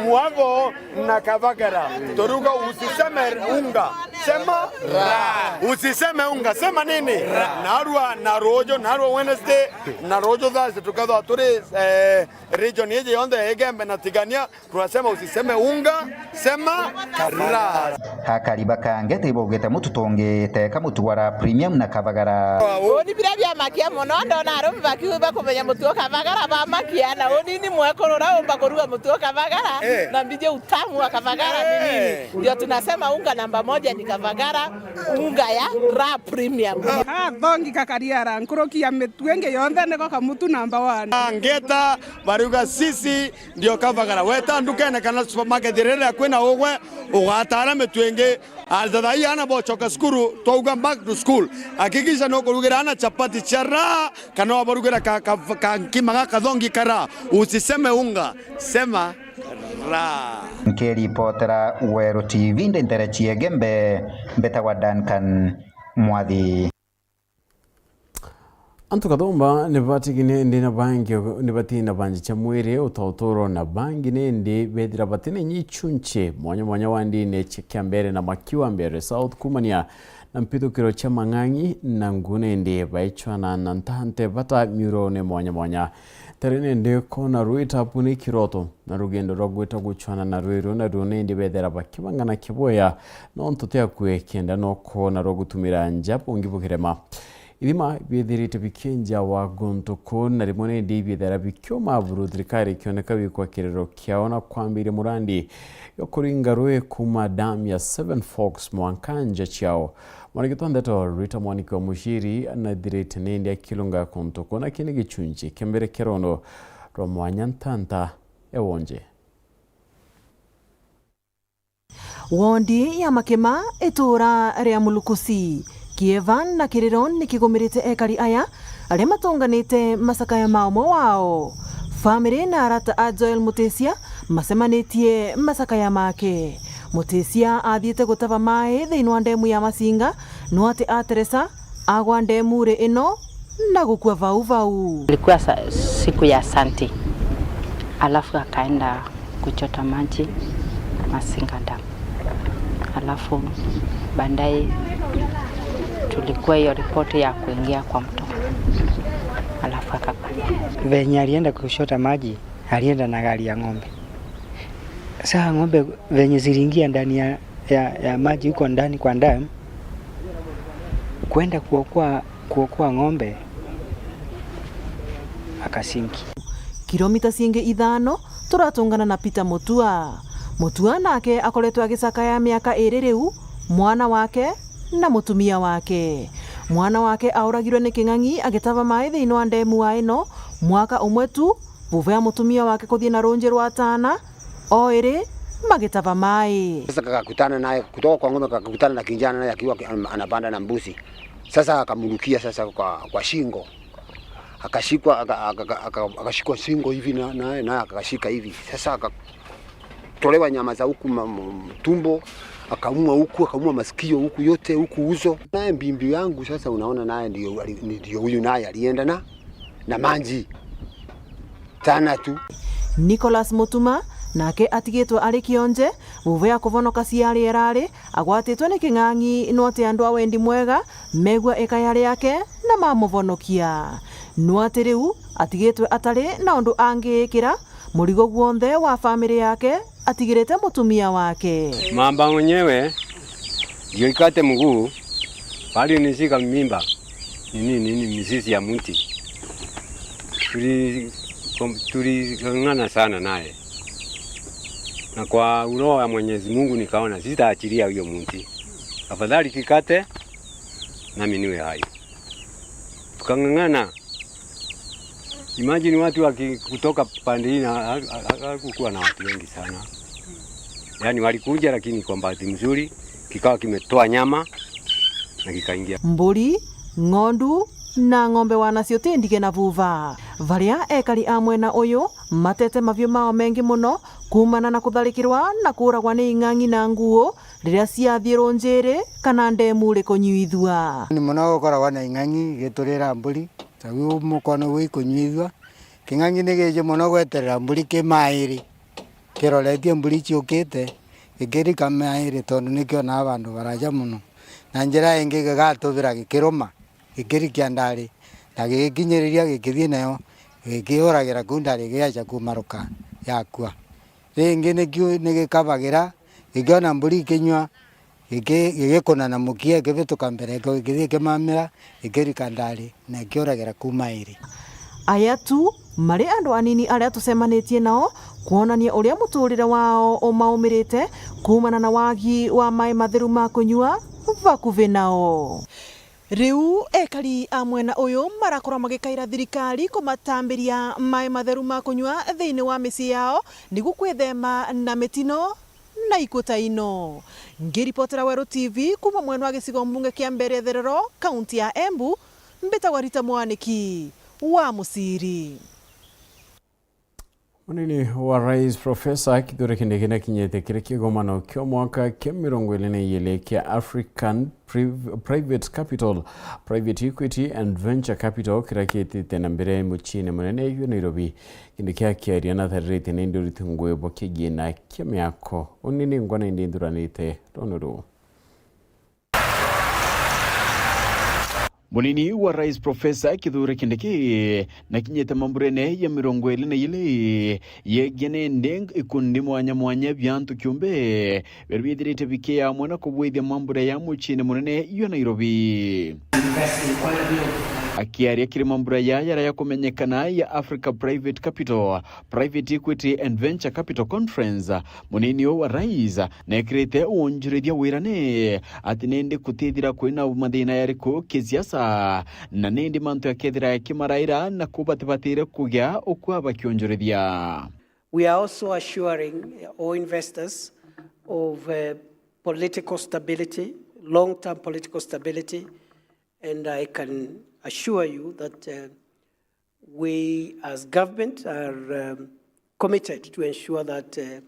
mwago na kavagara. Turuga usiseme unga, sema ra. Usiseme unga, sema nini? Ra. Narua na ruuju, narua Wednesday, na ruuju Thursday, tukethwa turi, eh, region iji yonthe ya Igembe na Tigania, tunasema usiseme unga, sema ra. Akari ba Kangeta ibaugite mutu tungite ka mutu wa Raha Premium na kavagara. Uni biria biamakia mono, ndona arume bakiuga kumenya mutu o kavagara bamakia, na uni ni mwekuru uria umba kuruga mutu o kavagara, eh, na mbiji utamu wa kavagara ni nini? Eh. Ndio tunasema unga namba moja ni kavagara, unga ya Raha Premium. Kathongi kakariara, nkuruki ya mitu ingi yonthe niko kamutu namba one. Ngeta, bariuga sisi ndio kavagara. Weta ndukene kana supermarket iria kwina ugwe, ugatara mitu ingi. Arithathai ana bocoka cukuru, twauga back to school. Hakikisha nukurugira ana chapati cia Raha, kana wabarugira ka, ka, ka nkima ga kathongi ka Raha. Usiseme unga, sema Raha. Nkiripotera Weru T V ndi ntere cia Igembe, mbitagwa Duncan Mwathi. Antu kathumba ni batigine ndi na bangi ni batina banji cia mwiri uta uturo na bangi nindi bethira batina inya ichunchi mwanya mwanya wa ndini cia Kiambere na Makiwa Mbere South kumania na mpithukiro cia Mang'ang'i na Ngunindi baichwana na Ntante bata miurone mwanya mwanya. Tari nindi kona rwitapu ni kiroto na rugendo rwa gwita guchwana na rwiru na ruo nindi bethira bakibangana kiboya nontu ti akue kenda no kona rwa gutumira nja bungi bukirema. Ithima biethirite bikinja wa guntu kuu na rimwe nindi biethira bikiuma buru thirikari ikioneka wikwa kiriro kiao na kwambiria murandi yo kuringa rui kuma dam ya Seven Forks mwanka nja ciao. Mwaniki twa ndeto Rita Mwaniki wa Mushiri nathirite nindi akilunga kuntu kuu na kini gichunji kia mbere kia rondo rwa mwanya ntanta ya wonje. Wondi ya Makima, ituura ria Mulukusi, kieva na kiriro ni kigumirite ekari aya aria matunganite macakaya ma umwe wao. Family na arata a Joel Mutisia macemanitie macakaya make. Mutisia athiite gutaba maai thiini wa ndemu ya Masinga, no ati ateresa, agwa ndemure ino na gukua vau vau. Ilikuwa sa-, siku ya Sunday, alafu akaenda kuchota maji Masinga Dam, alafu baadaye tulikuwa hiyo ripoti ya kuingia kwa mto, alafu akakufa. Venye alienda kuchota maji, alienda na gari ya ng'ombe. Saa ng'ombe venye ziliingia ndani ya, ya, ya maji huko ndani kwa dam, kwenda kuokoa, kuokoa ng'ombe, akasinki. Kilomita cingi ithano turatungana na Peter Mutua. Mutua nake akoretwe agicakaya miaka iri riu, mwana wake na mutumia wake. Mwana wake auragirwe ni king'ang'i agitaba maai thiini wa ndemu wa ino mwaka umwe tu, vuva ya mutumia wake kuthii na runji rwa Tana, o iri magitaba maai. Sasa kakakutana naye, kutoka kwa ng'ombe kakakutana na kijana naye akiwa ki-, anapanda na mbuzi. Sasa akamrukia sasa kwa, kwa shingo. Akashikwa, aka-, aka-, aka-, akashikwa shingo hivi na, naye, naye akashika hivi. Sasa akatolewa nyama za huku ma-, m-, tumbo, akaumwa huku, akaumwa masikio huku yote, huku uso. Naye bibi yangu sasa unaona naye ndio ali-, ndio huyu naye alienda na, na maji. Tana tu. Nicholas Mutuma nake atigitwe ari kionje, vuva ya kuvonoka ciari erari, agwatitwe ni king'ang'i, no ati andu a wendi mwega megua ikaya riake na mamuvonokia. No ati riu atigitwe atari na undu angiikira murigo gwonthe wa family yake atigirite mutumia wake. Mamba mwenyewe ndio ikate mguu, bali nishika mimba. Nini, nini, mizizi ya mti. Tuli-, kom-, tuling'ang'ana sana naye. Na kwa uroho ya Mwenyezi Mungu nikaona sitaachilia huyo mti. Afadhali kikate, nami niwe hai. Tukang'ang'ana. Imagine watu waki-, kutoka pande hii na ha-, ha-, ha-, hakukuwa na watu wengi sana. Yaani walikuja lakini kwa bahati mzuri kikawa kimetoa nyama na kikaingia. Mburi, ng'ondu na ng'ombe wanacio ti ndige na vuva. Varia ekari a mwena uyu matete maviu mao mengi muno kuumana na kutharikirwa na kuuragwa ni ing'ang'i na nguu riria ciathii runjiri kana ndemuri kunyuithua. Ni muno gukoragwa na ing'ang'i igiturira mburi, ta u mukono uu ikunyuithua. King'ang'i ni giji muno gweterera mburi ki mairi. Kiroretie mburi ciukite, gikirika mairi tondu nikionaa vandu varaja muno. Na njira ingi gigatuvira gikiruma, gikirikia ndari, na gigikinyiriria gikithii nayo, gikiuragira kuu ndari, giaja kumaruka, yakua. Ringi nikiu nigikabagira, gikiona mburi ikinyua, giki-, gigikuna na mukia, ikibituka mbere, gikithii ikimamira, gikirika ndari, na ikiuragira kuu mairi. Aya tu mari andu anini aria tucemanitie nao kwonania uria muturire wao umaumirite kuumana na wagi wa maai matheru ma kunyua vakuvi nao. Riu ekari a mwena uyu marakorwa magikaira thirikari kumatambiria maai matheru ma kunyua thiini wa micii yao niguo kwithema na mitino na ikuo ta ino. Ngiripotera Weru T V kuuma mwena wa gicigo mbunge kia Mbeere Therero, kaunti ya Embu, mbitagwa Rita Mwaniki wa Muciri. Munini wa Rais Professor Kithure Kindiki nakinyite kiri kigomano kia mwaka kia mirongo iri na iri kia African Priv-, Private Capital, Private Equity and Venture Capital kiria kiitite na mbere muciine munene jwa Nairobi. Kindiki akiaria nathariritie na indi uriti ngui bwa kigina kia miako. Uni ni ngwa na indi nthuranite rwano ruu. Munini wa Rais Professor Kithure Kindiki nakinyite mamburene ya mirongo iri na iri yegie nindi ikundi mwanya mwanya bia antu kiumbe biria bithirite bikiamwe na kubwithia mambura ya muciine munene jwa Nairobi. Akiaria kiri mambura ya jaria ya kumenyekana ya Africa Private Capital, Private Equity and Venture Capital Conference, munini uu wa Rais neekirite wonjorithia wirane ati nindi gutithira kwina mathina jariku kisiasa, na nindi mantu jakethira jakimaraira na kubatibatire kugia ukua bakionjorithia. We are also assuring all investors of, uh, political stability, long-term political stability, and I can assure you that, uh, we as government are, um, committed to ensure that, uh,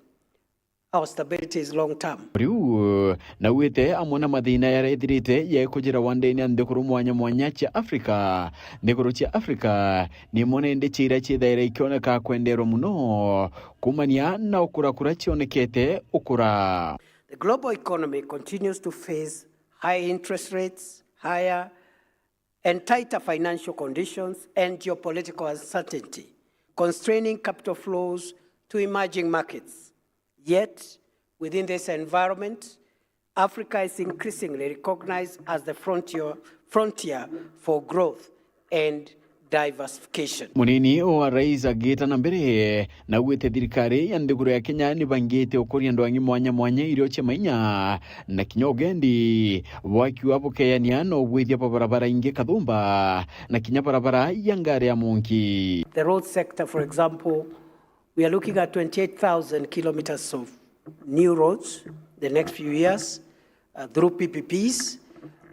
our stability is long-term. Riu, naugite amwe na mathina yaria ithirite yaikujira wandene ya nthiguru mwanya mwanya cia Africa, nthiguru cia Africa ni imwe na indi cia iria ciithaira ikioneka kwenderwa muno, kumania na ukura kuria cionekete ukura. The global economy continues to face high interest rates, higher and tighter financial conditions and geopolitical uncertainty, constraining capital flows to emerging markets. Yet, within this environment, Africa is increasingly recognized as the frontier, frontier for growth and diversification. Munini wa rais agiita na mbere, naugite thirikari ya nthiguru ya Kenya ni bangite ukuria ndwang'i mwanya mwanya irio cia mainya na kinya ugendi, bwakiuga bukeania na ugwithia bwa barabara ingi kathumba na kinya barabara ya ngari ya munki. The road sector, for example, we are looking at twenty-eight thousand kilometers of new roads the next few years, uh, through P P Ps,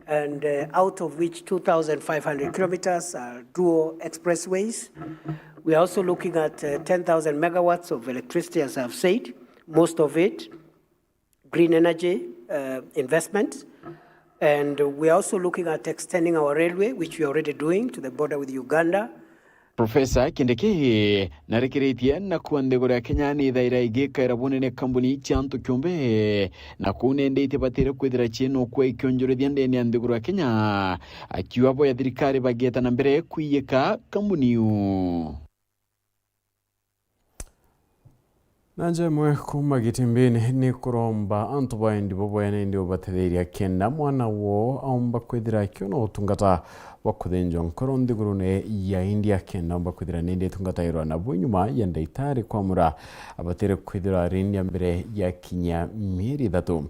and, uh, out of which two thousand five hundred kilometers are dual expressways. We are also looking at, uh, ten thousand megawatts of electricity, as I've said, most of it green energy, uh, investment. And we are also looking at extending our railway, which we are already doing, to the border with Uganda. Profesa Kindiki narikiritie na kuuga nthiguru ya Kenya ni ithaira igikaira bunene kambuni cia antu kiumbe, na kuu nende itibatire kwithira ciina ukua ikionjorithia ndene ya nthiguru ya Kenya, akiuga boya thirikari bagieta na mbere kwiyika kambuni iu. Na nja imwe kuuma Gitimbini ni kuromba antu ba endi boboya nindi ubatetheria kenda mwana woo aumba kwithira akiona utungata bwa kuthinjwa nkoro nthigurune ya India, kenda aumba kwithira nindi itungatairwa nabo inyuma ya ndaitari kwamura abatire kwithirwa ari India mbere ya kinya mieri ithatu.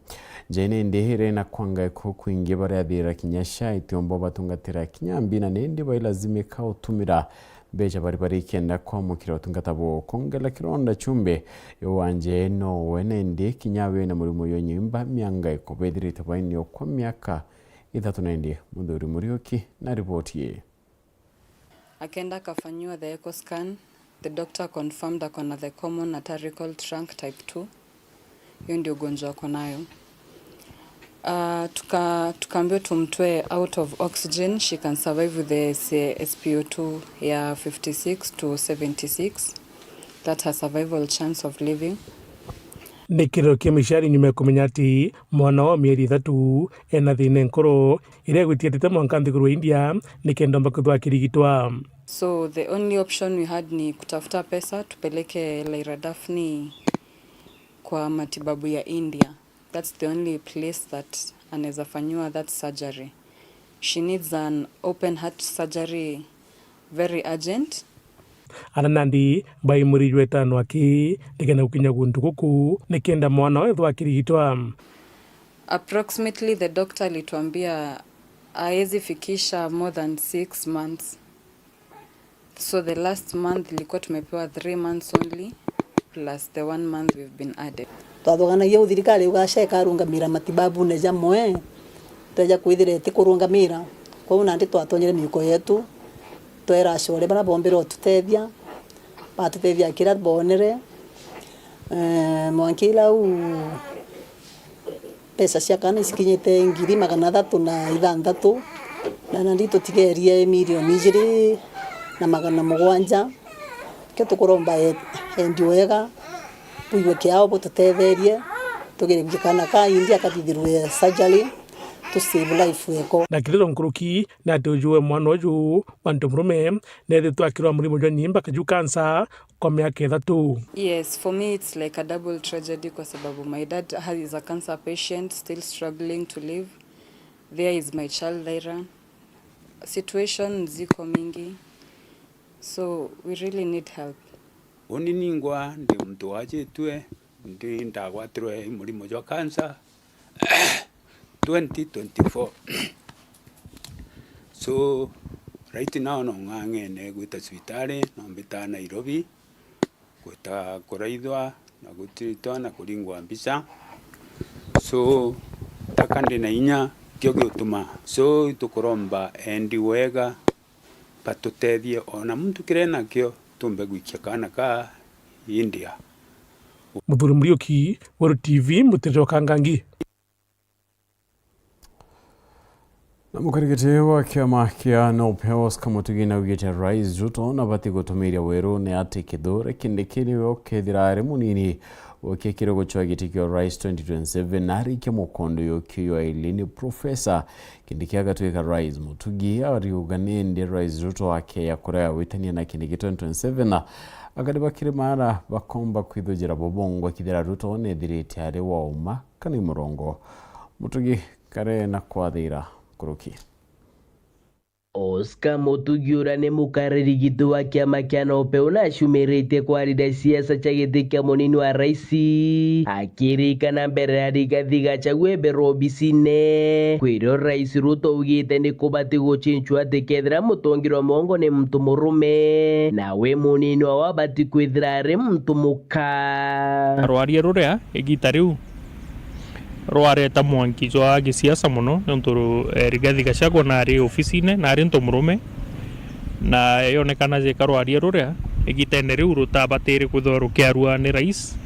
Nja ii nindi iri na kwanga ikuo kwingi baria athira kinya sha itiumba batungatira kinya mbi na nindi bailazimika utumira mbeca bari bari kenda kwamukira utungata buu. Kwongela kironda chumbe, iwanje nowe nindi kinya wina murimo jwa nyimba mianga ikubethirite bainio kwa miaka ithatu nindi. Muthuri Muriuki na riboti ii. Akenda akafanyiwa the echo scan, the doctor confirmed ako na the common arterial trunk type two. Hiyo ndio ugonjwa ako nayo. Ah, tuka-, tukaambiwa tumtoe out of oxygen, she can survive with the S-, S P O two ya fifty-six to seventy-six. That's her survival chance of living. Ni kiriro kia mishari nyuma ya kumenya ati mwana wa mieri ithatu ena thina nkoro iria igwitigatite mwanka nthiguru ya India nikenda omba kwithwa akirigitwa. So the only option we had ni kutafuta pesa tupeleke Lyra Daphne kwa matibabu ya India. That's the only place that anaweza fanyiwa that surgery. She needs an open heart surgery very urgent. Ana nandi bai mweri jwa itano aki, nikenda gukinya guntu guku, nikenda mwana wethwa akirigitwa. Approximately, the doctor alituambia haezi fikisha more than six months. So the last month ilikuwa tumepewa three months only, plus the one month we've been added. Twathuganagia u thirikari ugaca ikarungamira matibabune jamwe, tweja kwithira itikurungamira. Kwou nandi twatonyere miuko yetu, twera acore baria bombire ututethia, batutethia kiria boonere. Eh, mwanka ila u mbeca cia kana icikinyite ngiri magana athatu na ithanthatu, na nandi tutigerie milioni ijiri na magana mugwanja. Kio tukuromba e-, endi wega, bwigue kiao bututetherie, tugire kana ka India kathithirwe surgery, tu save life eko. Na kiriro nkuruki ni ati uju we mwana uju wa ntu murume neethitwe akirwaa murimo jwa nyimba kaju cancer kwa miaka ithatu. Yes, for me it's like a double tragedy kwa sababu my dad ha-, is a cancer patient, still struggling to live. There is my child Lyra. Situation ziko mingi. So we really need help. Uni ningwa ndi muntu wajitwe, ndi ndagwatirwe murimo jwa cancer twenty twenty-four. So, right now no ng'ang'ene gwita cibitari, no mbita Nairobi, gwita kuraithwa na gutritwa na kuringwa mbica. So, taka ndi na inya, kio giutuma. So, itukuromba endi wega, batutethie, ona muntu kiria enakio, tumbe gwikia kaana ka India. Muthuri Muriuki, Weru T V, mutirire wa Kangangi. Na mukarigiti wa kiama kia NOPE Oscar Mutugi naugite Rais Ruto nabati gutumiria Weru ni ati Kithure Kindiki niwe ukethira ari munini ukikire gucwa giti kia Rais twenty twenty-seven na arikia mukondo yo kiu ya ilini Professor Kindiki agatwika Rais. Mutugi ariuga ni ndi Rais Ruto akeya kuria witania na Kindiki twenty twenty-seven, akari bakiri mara bakomba kwithujira bobongwa kithira Ruto nethirite ari wa uma kana i murongo. Mutugi kare na kwathira nkuruki. Oscar Mutugi uria ni mukariri gitu wa kiama kia NOPE una acumiritie kwarira siasa cia giti kia munini wa raisi, akirikana mbere ya Rigathi Gachagua eberwa obisine. Kwiro Rais Ruto augite ni kubati gucincwa ati kethira mutongirwa mongo ni muntu murume, nawe munini wawe abati kwithira ari muntu muka. Rwaria ruria igita riu rwareta mwanki jwa gisiasa mono, niuntu ru-, eh, Rigathi Gachagua nari ofisine, nari ntu murume, na yonekana jeka rwaria ruria igitene riu rutabatiri kwithirwa rukiarua ni rais,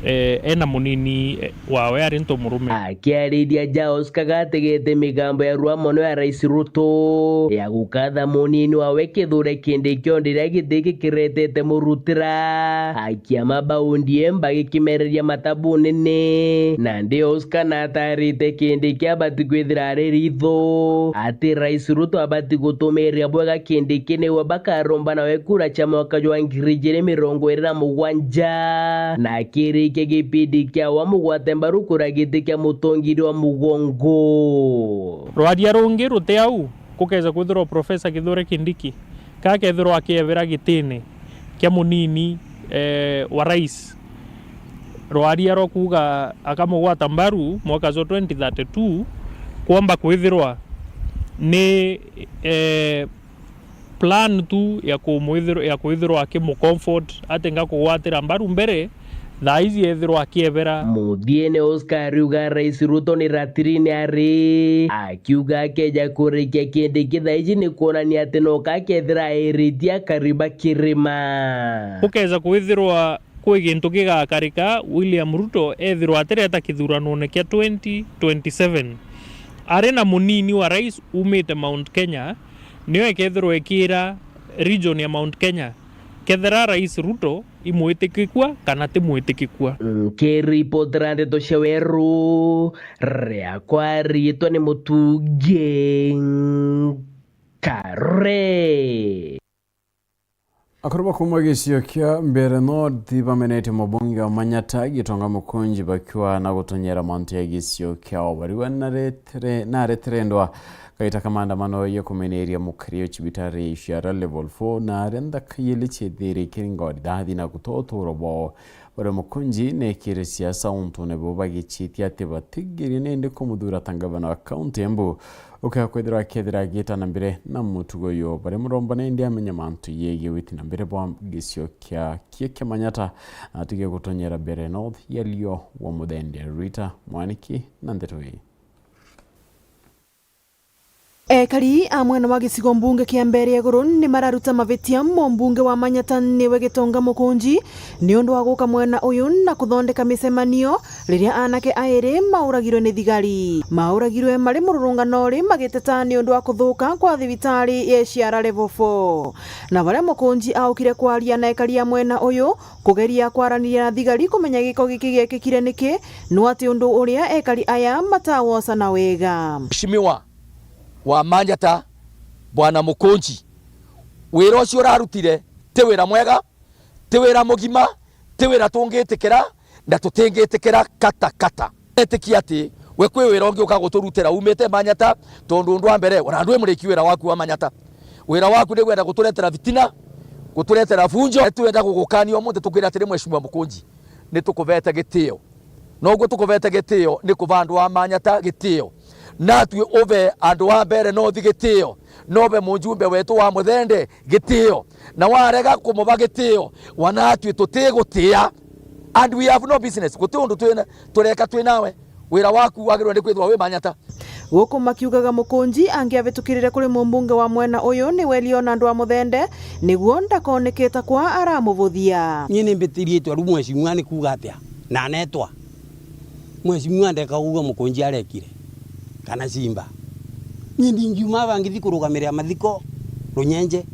eh, ena munini, eh, wawe ari ntu murume. Akiariria ja Oscar gategete migambo ya rua mono ya Rais Ruto ya gukatha munini wawe Kithure Kindiki o ndiria giti giki kiretete murutira. Kiama ba O D M bagikimereria mata bunene, nandi Oscar natarite Kindiki abati kwithira ari ritho ati Rais Ruto abati gutumiria bwega Kindiki niwe bakaromba nawe kura cia mwaka jwa ngiri ijiri mirongo iri na mugwanja, na akirikia gipindi kiawe amugwate mbaru kura giti kia mutongiria wa mugongo. Rwaria rungi ruti au, kukeja kwithirwa Professor Kithure Kindiki kakethirwa akiebera gitine kia munini, eh, wa rais, rwaria rwa kuuga akamugwata mbaru mwaka jwa twenty thirty-two, kwomba kwithirwa ni, eh, plan tu ya kumwithirwa, ya kwithirwa akimukomfort ati ngakugwatira mbaru mbere, thaa iji ethirwa akiebera. Muthiene Oscar ariuga Rais Ruto ni ratirine ari, akiuga akeja kurikia Kindiki thaa iji ni kwonania ati no kakethira airitie akari ba kirima. Gukeja kwithirwa kwi gintu gigakarika, William Ruto ethirwa atireta kithuranone kia twenty twenty-seven, ari na munini wa rais umite Mount Kenya, nio ekethirwa ekiira region ya Mount Kenya kethira Rais Ruto imwitikikua kana timwitikikua. Nkiripotera ndeto cia Weru, riakwa riitwa ni Mutugi Kare. Akuru ba kuuma gicio kia Mbeere North bamenetie mubunge wa Manyata Gitonga Mukunji bakiuga na gutonyera mantu ya gicio kiao. Bariuga naretere-, nareterendwa kaita ka maandamano ya kumeneria mukari o cibitari cia Level four na aria nthaka yeli ciethire ikiringa rithathi na gutoa uturo bwao. Baria Mukunji neekire siasa untune buu bagicitie ati batigerie nindi kumuthuura ta ngavana wa kaunti Embu. Ukea kwithirwa akethira agiita na mbere na mutugo uyu, baria muromba nindi amenye mantu yegie witi na mbere bwa gicio kia kie kia Manyata, na atige gutonyera Mbeere North ya Lio wa Muthende. Rita Mwaniki na ndeto ii. Ekari a mwena wa gicigo mbunge kia Mbeere ya Iguru ni mararuta mavitia mumbunge wa Manyata niwe Gitonga Mukunji niundu wa guka mwena uyu na kuthondeka micemanio riria aanake airi mauragirwe ni thigari. Mauragirwe mari mururungano ri magiteta niundu wa kuthuka kwa thibitari ya Ciara Level four. Na baria Mukunji aukire kwaria na ekari a mwena uyu, kugeria kwaraniria na thigari kumenya giko giki giekikire niki, no ati undu uria ekari aya matawosana wega. Mheshimiwa wa Manyata, Bwana Mukunji, wira ucio urarutire ti wira mwega, ti wira mugima, ti wira tungitikira na tutingitikira kata kata. Etikia ati we kwi wira ungi uka guturutira umite Manyata, tondu undu wa mbere, ona ndwi muriki wira waku wa Manyata. Wira waku ni gwenda guturetera fitina, guturetera funjo. Twenda gugukania umuthi tukwira atiri, Mheshimiwa Mukunji, ni tukuvete gitio. Noguo tukuvete gitio ni kuva andu a Manyata gitio. Natwi uve andu a Mbeere North gitio. Nobe mujumbe wetu wa Muthende gitio. Na warega kumuva gitio, wanatwi tutigutia. And we have no business. Guti undu twina, tureka twi nawe. Wira waku wagirwe ni kwithirwa wi Manyata. Guku makiugaga Mukunji angiabitukirire kuri mumbunge wa mwena uyu niwe Leonard wa Muthende, niguo ndakoneke ta kwa aramuvuthia. Nyie ni mbitiritwe riu mheshimiwa ni kuuga atia? Na anetwa. Mheshimiwa ndeka kuuga Mukunji arekire, kana Simba. Nyie ndingiuma aba ngithi kurugamirira mathiko Runyenje.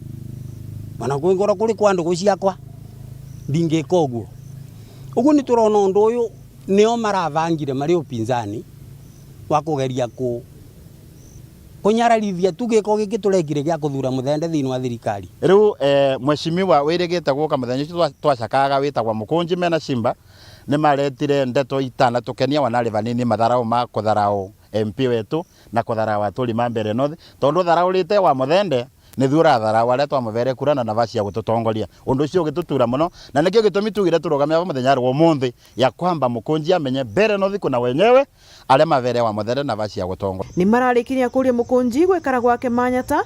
Ona kwingorwa kuri kwa ndugu ciakwa, ndingika uguo. Uguo ni turona undu uyu nio marabangire mari upinzani wa kugeria ku-, kunyararithia tu giko giki turekire gia kuthura Muthende thiini wa thirikari. Riu, eh, mheshimiwa wirigite guka muthenya ucio twa-, twacakaga witagwa Mukunji mena Simba, ni maretire ndeto itanatukenia wana riva nini matharau ma kutharau M P wetu na kutharau aturi ma Mbeere North, tondu utharaurite wa Muthende, nithu uratharaua aria twamuvere kura na nafasi ya gututongoria. Undu ucio ugitutura mono, na nikio gitumi tugire turugame aba muthenya wa umunthi, ya kwamba Mukunji amenye Mbeere North kuna wenyewe, aria mavere wa Muthende nafasi ya gutongoria. Ni mararikiria kuria Mukunji gwikara gwake Manyata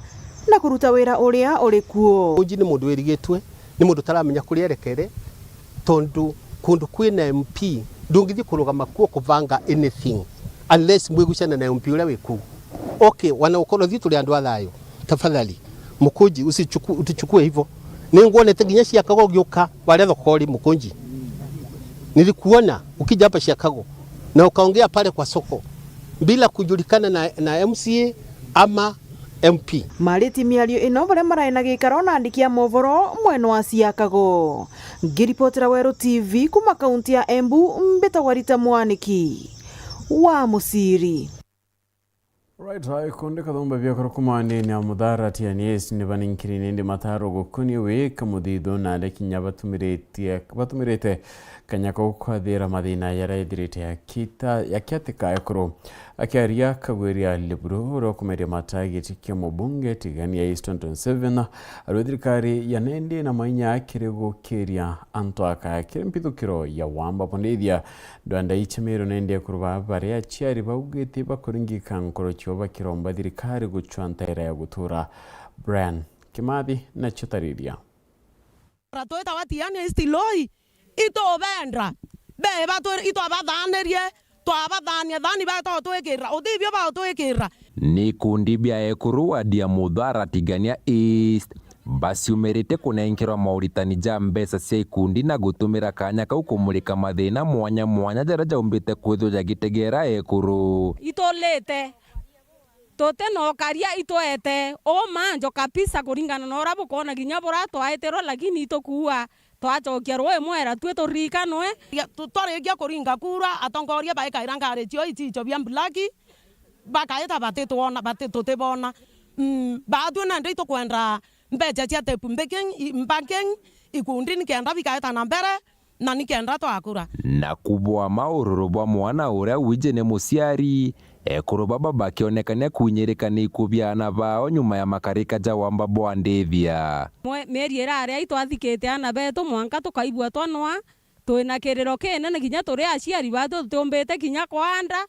na kuruta wira uria uri kuo. Mukunji ni mundu wirigitwe, ni mundu utaramenya kuria erekere, tondu kundu kwina M P, ndungithii kurugama kuo kuvanga anything unless mwigucane na M P uria wi kuu. Okay, wana ukono thii turi andu a thayu. Tafadhali, Mukunji, usichuku-, utichukue hivyo. Ningwonete nginya Chicago ugiuka waria thokori, Mukunji. Nilikuona ukija hapa Chicago na ukaongea pale kwa soko bila kujulikana na, na M C A ama M P. Mariti miario ino baria marai na gikaro na andiki a movoro mwena wa Chicago. Ngiripotera Weru T V kuma kaunti ya Embu, mbitagwa Rita Mwaniki wa Musiri. Right, hai kunde kathumba bia koro kumane ni amudhara tianies ni baninkiri nindi mataro gukuni wika muthithu na aria kinya batumiritie, batumirite kanya kau kwathira mathina yaria ethirite yakita-, yakiatika ekuru. Akiaria Kagwiri Aliburu uria ukumeria mata giti kia mubunge Tigania East twenty twenty-seven, arwe thirikari ya nendi na mainya kiri gukiria antu aka kiri mpithukiro ya wamba bondithia. Ndwanda ichemeiro nende ekuru baa baria aciari baugite bakuringika nkoro cio bakiromba thirikari gucua ntaira ya gutura. Brian Kimathi nacio tariria. Twitawa Tiania East Loi, itubenda. Beba twi-, itwabathanirie, twabathania thani batotwikira, utibio bautwikira. Ni ikundi bia ekuru wadi ya Muthara Tigania East baciumirite kunenkerwa mauritani ja mbeca cia ikundi na gutumira kanya kau kumurika mathina mwanya mwanya jaria jaumbite kwithirwa jagitegera ekuru. Itulite, tuti na ukaria, itwete umanjo kabisa kuringana na uria bukwona kinya buria twaitirwe, lakini itukuua twacokia rui mwera tui turikanwe. Tu-, twarikia kuringa kura, atongoria baikaira ngari cio icicio bia mblaki, bakaita batitwona, bati-, tutibona. Mm, baatwi nandi itukwenda mbeca cia tape mbaking, i-, mbaking ikundi nikenda bikaeta na mbere na nikenda twakura. Na kubwa maururu bwa mwana uria wiji ni muciari, ekuru baba bakionekania kwinyirika ni ikuu bia ana bao nyuma ya makarika ja wamba bwa ndithia. Mwe-, mieri iraria itwathikite ana betu mwanka tukaigua twanwa, twina kiriro kinene kinya turi aciari batu tutiumbite kinya kwanda.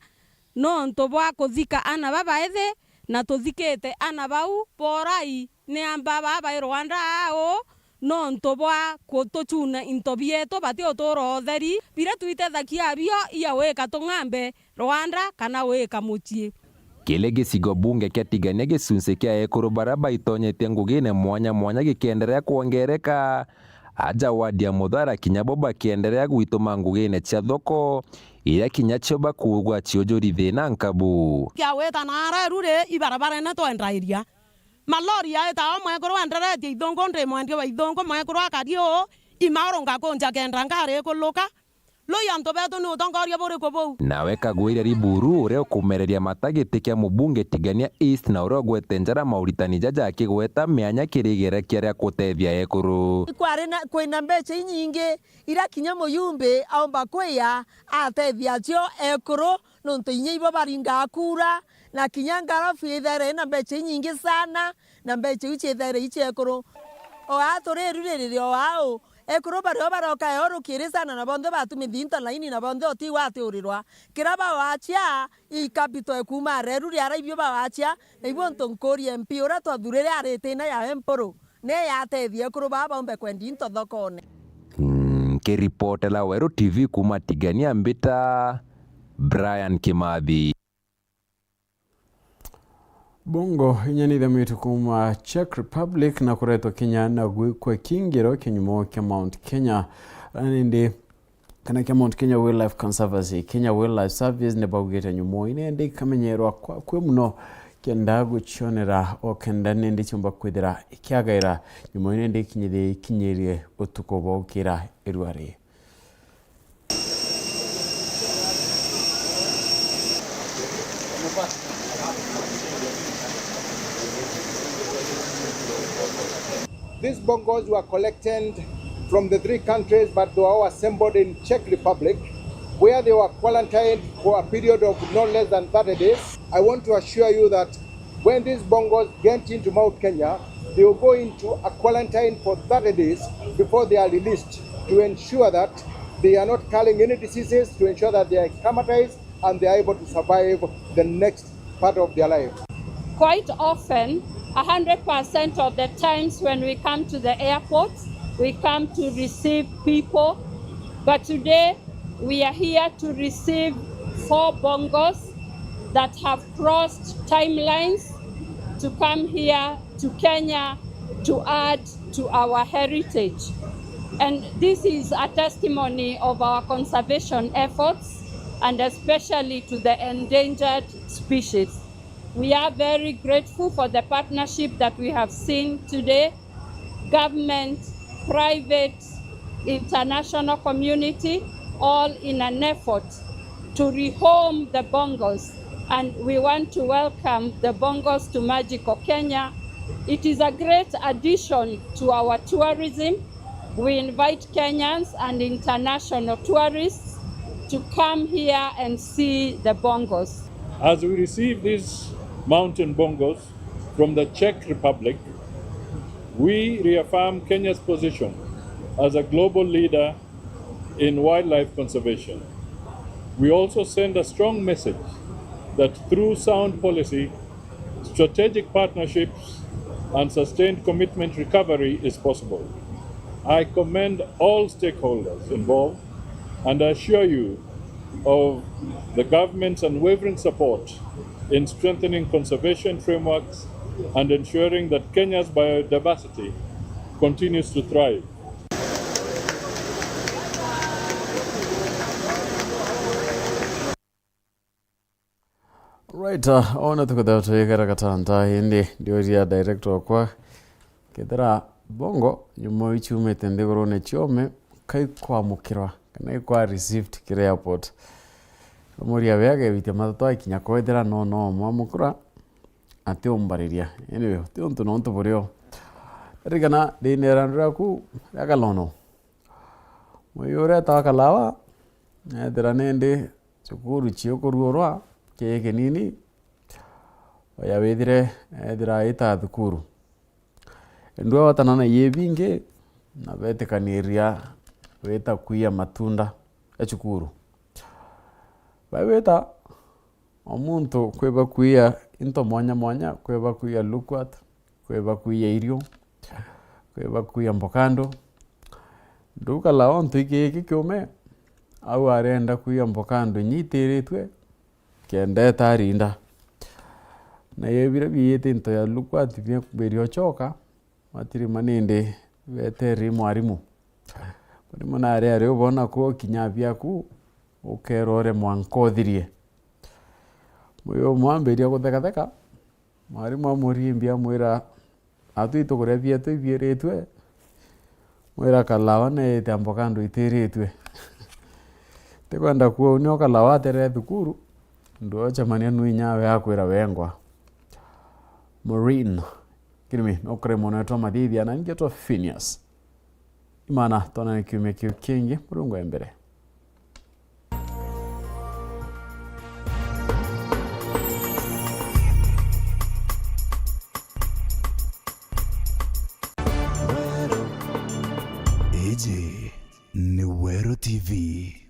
Nontu bwa kuthika ana babaithi, na tuthikite ana bau borai, ni amba baa bai rwanda au, nontu bwa kutucuna into bietu bati utura utheri, biria twitethagia abio ia wika tung'ambe rwanda kana wika mucii. Kiri gicigo bunge kia Tigania gicunci kia ekuru baria baitonyetie ngugine mwanya mwanya gikienderea kwongereka, aja wadi ya Muthara kinya bo bakienderea gwituma ngugine cia thoko, iria kinya cio bakuugwa ciujuri thina nkabu. Kiawita na areru ri, ibarabarene twendairia. Malori yaita o mwekuru enderetie ithungu, ndi mwendia wa ithungu, mwekuru akari uu, imaurunga kunja kenda ngari ikuluka. Lui antu betu ni utongoria buriku buu? Nawe Kagwira Riburu, uria ukumereria mata giti kia mubunge Tigania East na uria ugwete njara mauritani jaja akigweta mianya kiri igerekia ria kutethia ekuru. Kwari na, kwina mbeca inyingi iria kinya muyumbi aumba kwia atethia acio ekuru, nontu inya ibo baringaa kura, na kinya ngarabu ithaire ina mbeca inyingi sana, na mbeca iu ciithaire i cia ekuru. O aa turi iruririre o au, ekuru bario baroka eoru kiri sana, na bonthe batumithi into laini, na bonthe utigwa atiurirwa. Kiria bawacia, i capital ikuuma areru riara ibio bawacia, na ibo ntu nkuria M P uria twathurire ari itina ya Empuru. Ni yatethia ekuru baa baumbe kwendia into thokone. Nkiripotera Weru T V kuuma Tigania mbita Brian Kimathi. Bongo inya ni ithamitwe kuuma Czech Republic na kuretwa Kenya na gwikwa kingiro kinyumo kia Mount Kenya. Nindi kana kia Mount Kenya Wildlife Conservancy, Kenya Wildlife Service, ni baugite nyumo ino indi ikamenyerwa kwa kwi muno kenda gucionera o kenda nindi ciumba kwithira ikiagaira nyumo ino indi ikinyithie ikinyirie utuku bwa ukira irua ri. These bongos were collected from the three countries, but they were all assembled in Czech Republic, where they were quarantined for a period of no less than thirty days. I want to assure you that when these bongos get into Mount Kenya, they will go into a quarantine for thirty days before they are released to ensure that they are not carrying any diseases, to ensure that they are acclimatized and they are able to survive the next part of their life. Quite often, a hundred percent of the times when we come to the airport, we come to receive people. But today, we are here to receive four bongos that have crossed timelines to come here to Kenya to add to our heritage. And this is a testimony of our conservation efforts, and especially to the endangered species. We are very grateful for the partnership that we have seen today. Government, private, international community, all in an effort to rehome the bongos. And we want to welcome the bongos to Magical Kenya. It is a great addition to our tourism. We invite Kenyans and international tourists to come here and see the bongos. As we receive these mountain bongos from the Czech Republic, we reaffirm Kenya's position as a global leader in wildlife conservation. We also send a strong message that through sound policy, strategic partnerships, and sustained commitment, recovery is possible. I commend all stakeholders involved and assure you of the government's unwavering support in strengthening conservation frameworks and ensuring that Kenya's biodiversity continues to thrive. Right, uh, ona tukwithirwa twikara gatanta indi ndiuria director okwa kethira bongo nyumo iu ciumite nthigurune ciome kai kwamukirwa kana ikwa received kiri airport. Kamuria we agebitia matatu akinya kwethira no no mwamukura atiumbariria. Anyway, ti untu nontu burio. Ririkana ndinera ndu riaku ria kalono. Mwiyo uria etawa Kalawa, ethira nindi cukuru ciukuruurwa kii kinini, oya withire ethira aita thukuru. Endua watana na yii bingi, na betikaniria wita kuia matunda ya cukuru. Bai wita o muntu kwi bakuia into mwanya mwanya, kwi bakuia lukwat, kwi bakuia irio, kwi bakuia mbokando. Ndukala ontu iki iki kiume, au arenda kuia mbokando inya itiritwe, kenda etarinda. Na yebira biiti into ya lukwat biakubiri ochoka, matirima nindi betereri mwarimu. Mwarimu nari ari ubona ku kinya biaku, ukerore mwanka uthirie. Muyo mwambiria guthekatheka, mwarimu amurimbia amwira, "Atu itukuria bietu ibiritwe, mwira Kalawa neete mbokando itiritwe." Tikwenda kuuga uni o Kalawa atere thukuru, nduocemania nu inyawe akwira wengwa. Maureen Kirimi, nukuri mono etwa Mathithia, na ningi etwa Phineas. Imana, twonane kiumia kiu kingi, Murungu e mbere. Iji ni Weru T V.